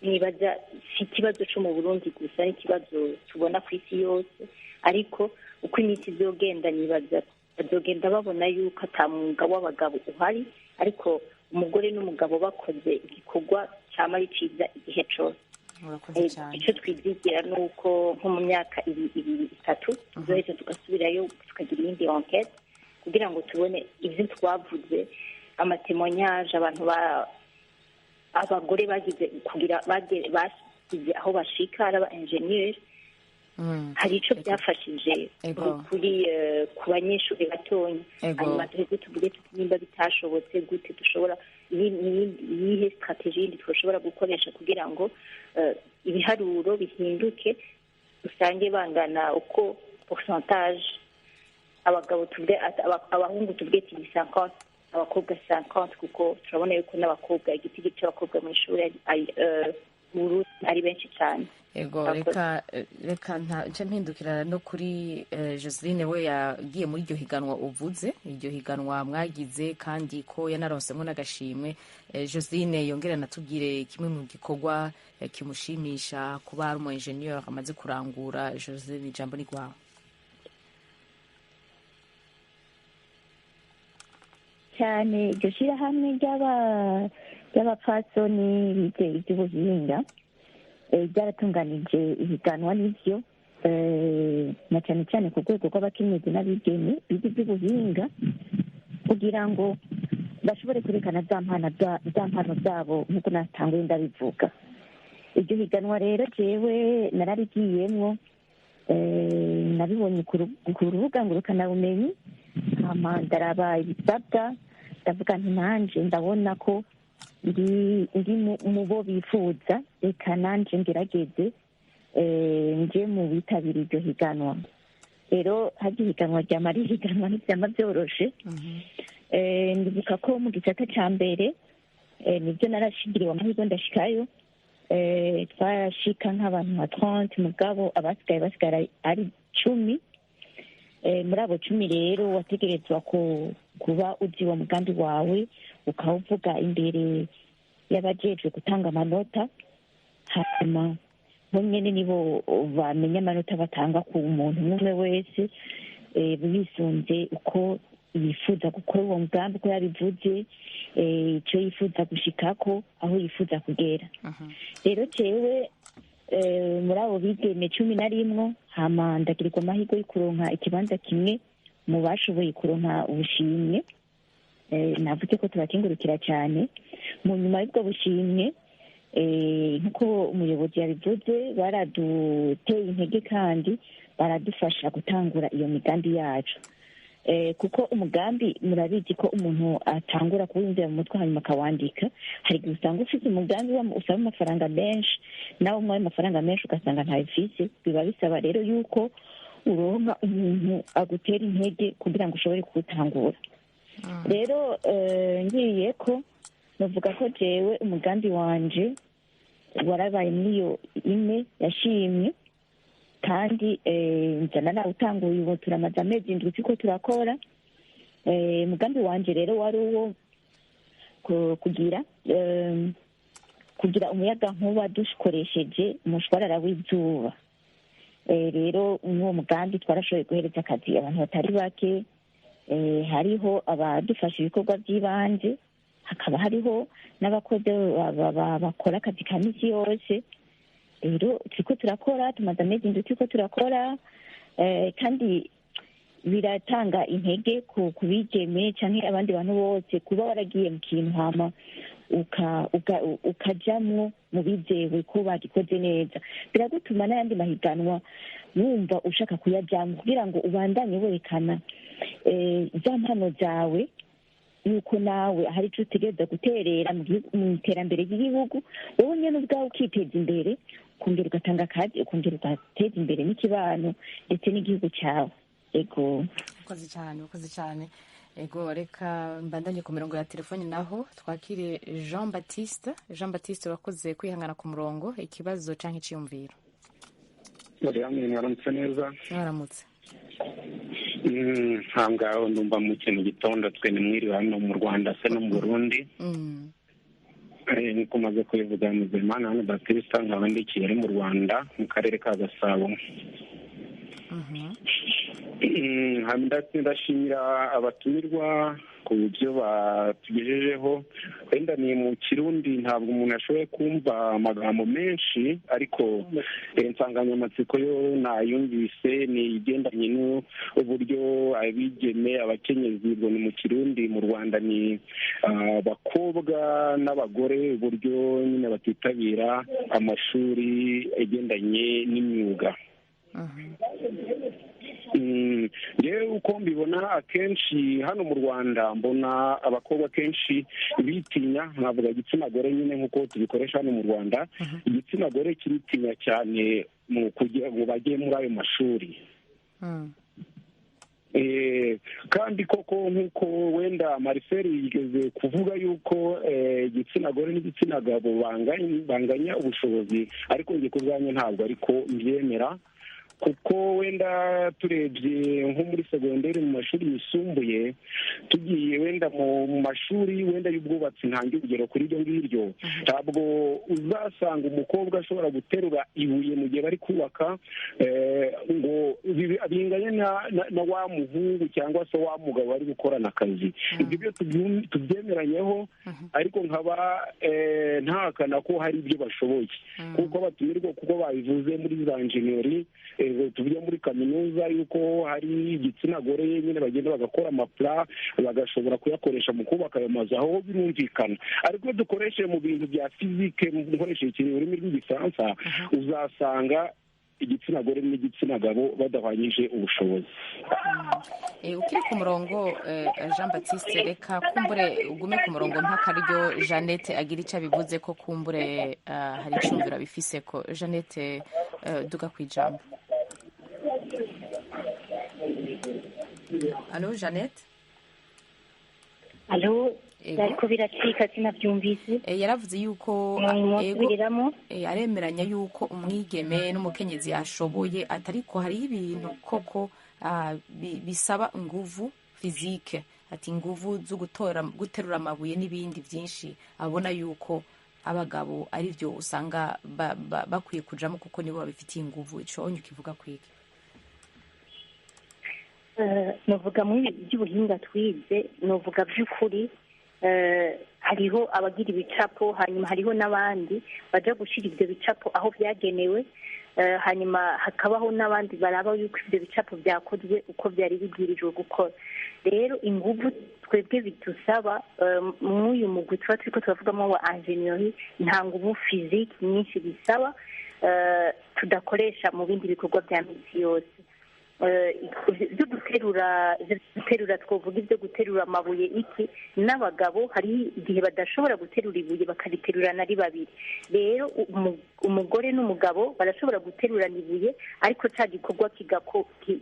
nibaza si ikibazo cyo mu Burundi gusa, ni ikibazo tubona ku isi yose. Ariko uko iminsi izogenda, nibaza bazogenda babona yuko ata mwuga w'abagabo uhari, ariko umugore n'umugabo bakoze igikorwa cyama ari ciza igihe cose. Murakoze cyane. Icyo twizigira ni uko nko mu myaka 2, 3 tuzoheza tugasubirayo, tukagira iyindi enquête kugira ngo tubone ibyo twavuze, amatémoignages abantu ba abagore bagize kugira basize aho bashika ari aba ingénieur, hari ico byafashije kuri ku banyeshuri batonya. Hanyuma duheze tuvuge tuti: nimba bitashobotse gute, dushobora iyihe stratégie yindi twashobora gukoresha kugira ngo ibiharuro bihinduke, usange bangana uko pourcentage, abagabo tuvuge abahungu tuvuge ati ni 50, abakobwa 50, kuko turabona yuko n'abakobwa, igiti cy'abakobwa mu ishuri mu Burundi ari benshi cyane. Ego, reka nce mpindukira no kuri Joseline, we yagiye muri iryo higanwa uvuze, iryo higanwa mwagize, kandi ko yanaronsemo n'agashimwe. Joseline yongera anatubwire kimwe mu gikorwa kimushimisha kuba ari umu ingénieur amaze kurangura. Joseline, ijambo ni rwawe. Cyane, iryo shyirahamwe ry'abapfasoni bize iby'ubuhinga ryaratunganije ihiganwa n'ibyo, na cyane cyane ku rwego rw'abakenyezi n'abigeme bize iby'ubuhinga, kugira ngo bashobore kwerekana za mpano zabo nk'uko natanguye ndabivuga. Iryo higanwa rero jewe nararigiyemwo, nabibonye ku rubuga ngurukanabumenyi, hama ndaraba ibisabwa, ndavuga nti nanje ndabona ko Ndi mu bo bifuza, reka nanje ngerageze nje mu bitabira iryo higanwa. Rero harya ihiganwa ryama ari ihiganwa, ntivyama vyoroshe. Ndibuka ko mu gisata ca mbere, nibyo narashigiriwe amahirwe ndashikayo. Twarashika nk'abantu nka 30, mugabo abasigaye basigara ari 10. Muri abo 10 rero wategerezwa kuba uzi uwo mugambi wawe, ukawuvuga imbere y'abajejwe gutanga amanota, hanyuma bo nyene nibo bamenya amanota batanga ku muntu umwe wese, bisunze uko yifuza gukora uwo mugambi, uko yabivuze, icyo yifuza gushikako, aho yifuza kugera. Rero jewe muri abo bigeme 11, hama ndagirirwa amahirwe yo kuronka ikibanza kimwe mu bashoboye kuronka ubushimwe. Navuze ko tubakengurukira cyane. Mu nyuma y'ubwo bushimwe, nk'uko umuyobozi yabivuze, baraduteye intege kandi baradufasha gutangura iyo migambi yacu. Kuko umugambi murabizi ko umuntu atangura kuwinjira mu mutwe hanyuma akawandika. Hari igihe usanga ufite umugambi usaba amafaranga menshi, nawe umuhaye amafaranga menshi ugasanga ntayo ufise. Biba bisaba rero yuko uronka umuntu agutera intege kugira ngo ushobore kuwutangura. Rero ngiye ko navuga ko jewe umugambi wanje warabaye n'iyo ine yashimye, kandi nzana nawutanguye ubu turamaze amezi 7 turiko turakora. Umugambi wanje rero wari uwo kugira umuyaga nkuba dukoresheje umushwarara w'izuba. Rero mw'uwo mugambi twarashoboye guhereza akazi abantu batari bake. Hariho abadufasha ibikorwa by'ibanze, hakaba hariho n'abakozi bakora akazi ka misi yose. Rero turiko turakora, tumaze amezi 7 turiko turakora, kandi biratanga intege ku bigeme canke abandi bantu bose kuba waragiye mu kintu hama ukajamwo mu bizewe ko bagikoze neza. Biragutuma n'ayandi mahiganwa wumva ushaka kuyajamwo kugira ngo ubandanye werekana za mpano zawe, yuko nawe hari ico utegereza guterera mu iterambere ry'igihugu, wowe nyene ubwawe ukiteza imbere, ukongera ugatanga akazi, ukongera ugateza imbere n'ikibano ndetse n'igihugu cyawe. Ego, Urakoze cyane, urakoze cyane. Ego, reka mbandanye ku mirongo ya telefoni naho twakire Jean Baptiste. Jean Baptiste, urakoze kwihangana ku murongo. Ikibazo canke iciyumviro? Murihamwe, mwaramutse neza. Mwaramutse. Ntabwo ndumva mu kintu gitondo, twe ni mwiriwe hano mu Rwanda se no mu Burundi. Nkuko umaze kubivuga, Nizeyimana hano Baptiste, nkaba ndi i Kigali mu Rwanda mu karere ka Gasabo. Ndashimira abatumirwa ku byo batugejejeho. Wenda ni mu Kirundi ntabwo umuntu ashoboye kumva amagambo menshi, ariko insanganyamatsiko yo nayumvise, ni igendanye n'uburyo abigeme, abakenyezi, ubwo ni mu Kirundi, mu Rwanda ni abakobwa n'abagore, uburyo nyine batitabira amashuri agendanye n'imyuga. Rero uko mbibona akenshi hano mu Rwanda, mbona abakobwa akenshi bitinya, nkavuga igitsina gore nyine nk'uko tubikoresha hano mu Rwanda, igitsina gore kiritinya cyane mu kugira ngo bajye muri ayo mashuri. Kandi koko nk'uko wenda Marcel yigeze kuvuga yuko igitsina gore n'igitsina gabo banganya ubushobozi, ariko njye ku bwanjye ntabwo ariko mbyemera, kuko wenda turebye nko muri segonderi, mu mashuri yisumbuye, tugiye wenda mu mashuri wenda y'ubwubatsi, ntange urugero kuri ibyo ngibyo, ntabwo uzasanga umukobwa ashobora guterura ibuye mu gihe bari kubaka ngo binganye na wa muhungu cyangwa se wa mugabo bari gukorana akazi. Ibyo byo tubyemeranyeho, ariko nkaba ntahakana ko hari ibyo bashoboye, kuko batumirwa, kuko babivuze muri za enjeniyeri, tujya muri kaminuza yuko hari igitsina gore nyine bagenda bagakora amapla bagashobora kuyakoresha mu kubaka ayo mazu, aho birumvikana. Ariko iyo dukoresheje mu bintu bya fizike, nkoresheje ururimi rw'igifaransa, uzasanga igitsina gore n'igitsina gabo badahwanyije ubushobozi. Ukiri ku murongo, Jean Baptiste, reka kumbure ugume ku murongo mpaka ryo Jeannette agira icyo abivuze ko kumbure hari icumviro abifise ko. Jeannette, duga ku ijambo. Allo, Jeannette? Allo, ariko biracika, sinabyumvise. Yaravuze yuko aremeranya yuko umwigeme n'umukenyezi yashoboye, atariko hariho ibintu koko bisaba inguvu physique, ati inguvu zo gutora, guterura amabuye n'ibindi byinshi, abona yuko abagabo ari byo usanga bakwiye kujamo kuko nibo babifitiye inguvu. Ico onye ukivuga kwiki? Novuga muri by'ubuhinga twize, novuga by'ukuri hariho abagira ibicapo, hanyuma hariho n'abandi baja gushira ibyo bicapo aho byagenewe, hanyuma hakabaho n'abandi baraba yuko ibyo bicapo byakozwe uko byari bibwirijwe gukora. Rero inguvu twebwe bidusaba mw'uyu mugwi tuba turiko turavugamo wa ingénierie, nta nguvu physique nyinshi bisaba tudakoresha mu bindi bikorwa bya misi yose. Ibyo guterura, twavuga ibyo guterura amabuye iki, n'abagabo hari igihe badashobora guterura ibuye bakariterurana ari babiri. Rero umugore n'umugabo barashobora guterurana ibuye, ariko cya gikorwa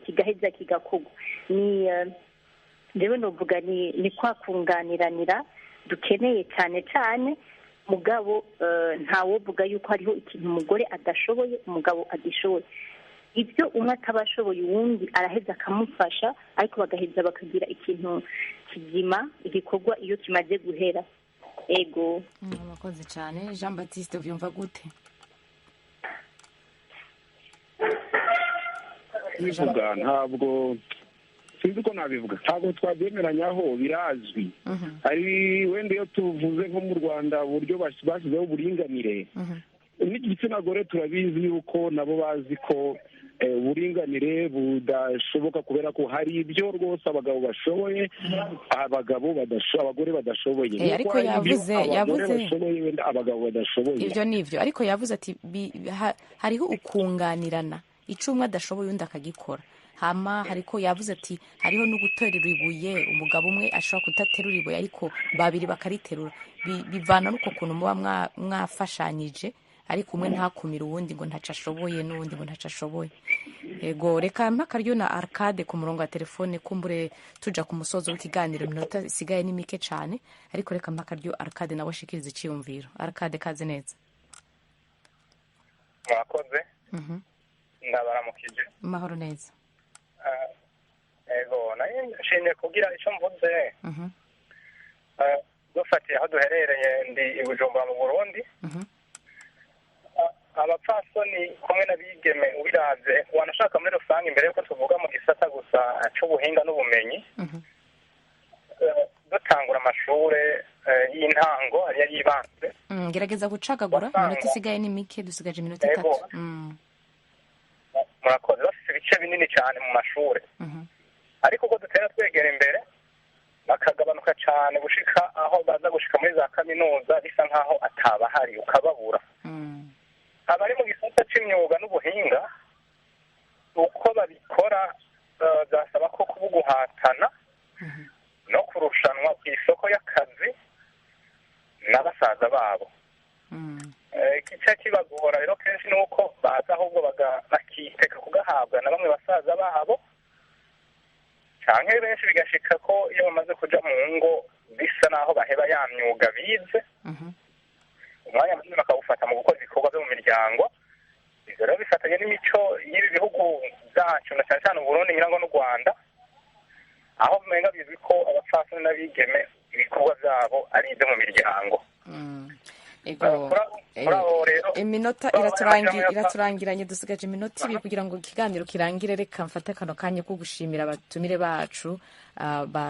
kigaheza kigakorwa. Ni rero novuga ni kwa kunganiranira dukeneye cyane cyane. Mugabo ntawovuga yuko hariho ikintu umugore adashoboye umugabo agishoboye. Ibyo umwe ataba ashoboye uwundi araheza akamufasha, ariko bagaheza bakagira ikintu kizima igikorwa iyo kimaze guhera. Ego. Murakoze cyane. Jean Baptiste, ubyumva gute? Bivuga ntabwo sinzi uko nabivuga, ntabwo twabyemeranyaho, birazwi. Hari wenda iyo tuvuze nko mu Rwanda uburyo bashyizeho uburinganire n'igitsina gore, turabizi yuko nabo bazi ko uburinganire budashoboka kubera ko hari ibyo rwose abagabo bashoboye abagabo abagore badashoboye. Ariko yavuze bashoboye wenda abagabo badashoboye. Ibyo nivyo, ariko yavuze ati hariho ukunganirana, icyo umwe adashoboye undi akagikora. Hama hariko yavuze ati hariho no guterura ibuye, umugabo umwe ashobora kudaterura ibuye ariko babiri bakariterura. Bivana n'uko kuntu muba mwafashanyije, ariko umwe ntakumira uwundi ngo ntaco ashoboye n'uwundi ngo ntaco ashoboye. Ego, reka mpakaryo na Arcade ku murongo wa telefone, kumbure tuja ku musozo w'ikiganiro, iminota isigaye ni mike cane, ariko reka mpakaryo Arcade nawe ashikirize iciyumviro. Arcade, kaze neza. Mwakoze. Ndabaramukije. Mahoro neza. Ego, nayo nshimye kugira ico mvuze. Dufatiye aho duherereye, ndi i Bujumbura mu Burundi. Abapfasoni kumwe n'abigeme ubiravye wanashaka muri rusange, imbere yuko tuvuga mu gisata gusa c'ubuhinga n'ubumenyi, dutangura amashure y'intango ariyo yibanze. Gerageza gucagagura, iminota isigaye ni mike, dusigaje iminota 3. Murakoze. Bafise ibice binini cyane mu mashure, ariko uko dutera twegera imbere bakagabanuka cyane gushika aho baza gushika muri za kaminuza bisa nkaho atabahari, ukababura. Abari mu gisata c'imyuga n'ubuhinga uko babikora byasaba ko kubuguhatana no kurushanwa ku isoko y'akazi na basaza babo. Igice kibagora rero kenshi ni uko baza ahubwo bakiteka kugahabwa na bamwe basaza babo, canke benshi bigashika ko iyo bamaze kuja mu ngo bisa naho baheba ya myuga bize, umwanya munini bakawufata mu gukora ibikorwa byo mu miryango. Ivyo rero bifatanye n'imico y'ibi bihugu byacu, na cyane cyane Uburundi ngira ngo n'u Rwanda, aho umenga bizwi ko abapfasoni n'abigeme ibikorwa byabo ari ibyo mu miryango. Ego, iminota iraturangiranye, dusigaje iminota 2 kugira ngo ikiganiro kirangire. Reka mfate kano kanya ko gushimira abatumire bacu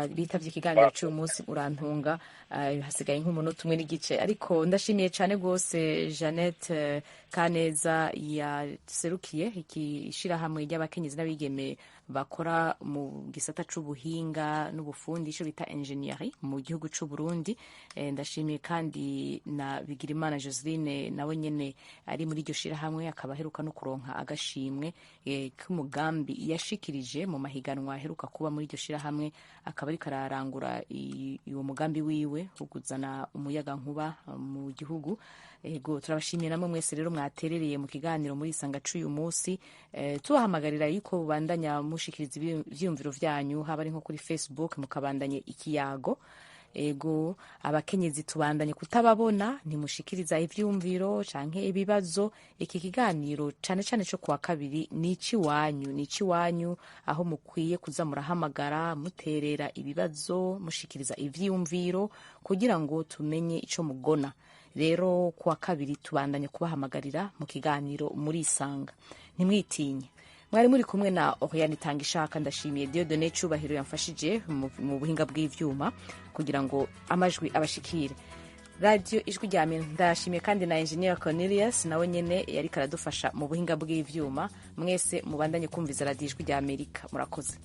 bitavye ikiganiro cy'uyu munsi. Urantunga, hasigaye nk'umunota umwe n'igice, ariko ndashimiye cyane rwose Jeannette Kaneza yaserukiye ishirahamwe ry'abakenyezi n'abigeme bakora mu gisata c'ubuhinga n'ubufundi, ico bita engineering mu gihugu c'u Burundi. Ndashimiye kandi na Bigirimana Joseline, nawe nyene ari muri iryo shirahamwe, akaba aheruka no kuronka agashimwe k'umugambi yashikirije mu mahiganwa aheruka kuba muri iryo shirahamwe, akaba ariko ararangura uwo mugambi wiwe wo kuzana umuyagankuba mu gihugu. Ego, turabashimiye namwe mwese rero mwaterereye mu kiganiro muri Isanga c'uyu munsi. Tubahamagarira yuko bandanya mushikiriza ivyiyumviro vyanyu, haba ari nko kuri Facebook, mukabandanye ikiyago. Ego, abakenyezi tubandanye kutababona, ntimushikiriza ivyumviro canke ibibazo. Iki kiganiro cane cane co kuwa kabiri ni iciwanyu, ni iciwanyu, aho mukwiye kuza murahamagara, muterera ibibazo, mushikiriza ivyiyumviro kugira ngo tumenye ico mugona. Rero kuwa kabiri tubandanye kubahamagarira mu kiganiro muri Isanga, ntimwitinye. Mwari muri kumwe na Oriane Itangishaka. Ndashimiye Dieudonné Cubahiro yamfashije mu buhinga bw'ivyuma kugira ngo amajwi abashikire. Radiyo Ijwi rya Amerika. Ndashimiye kandi na Engineer Cornelius, nawe nyene yariko aradufasha mu buhinga bw'ivyuma. Mwese mubandanye kumviza Radiyo Ijwi rya Amerika. Murakoze.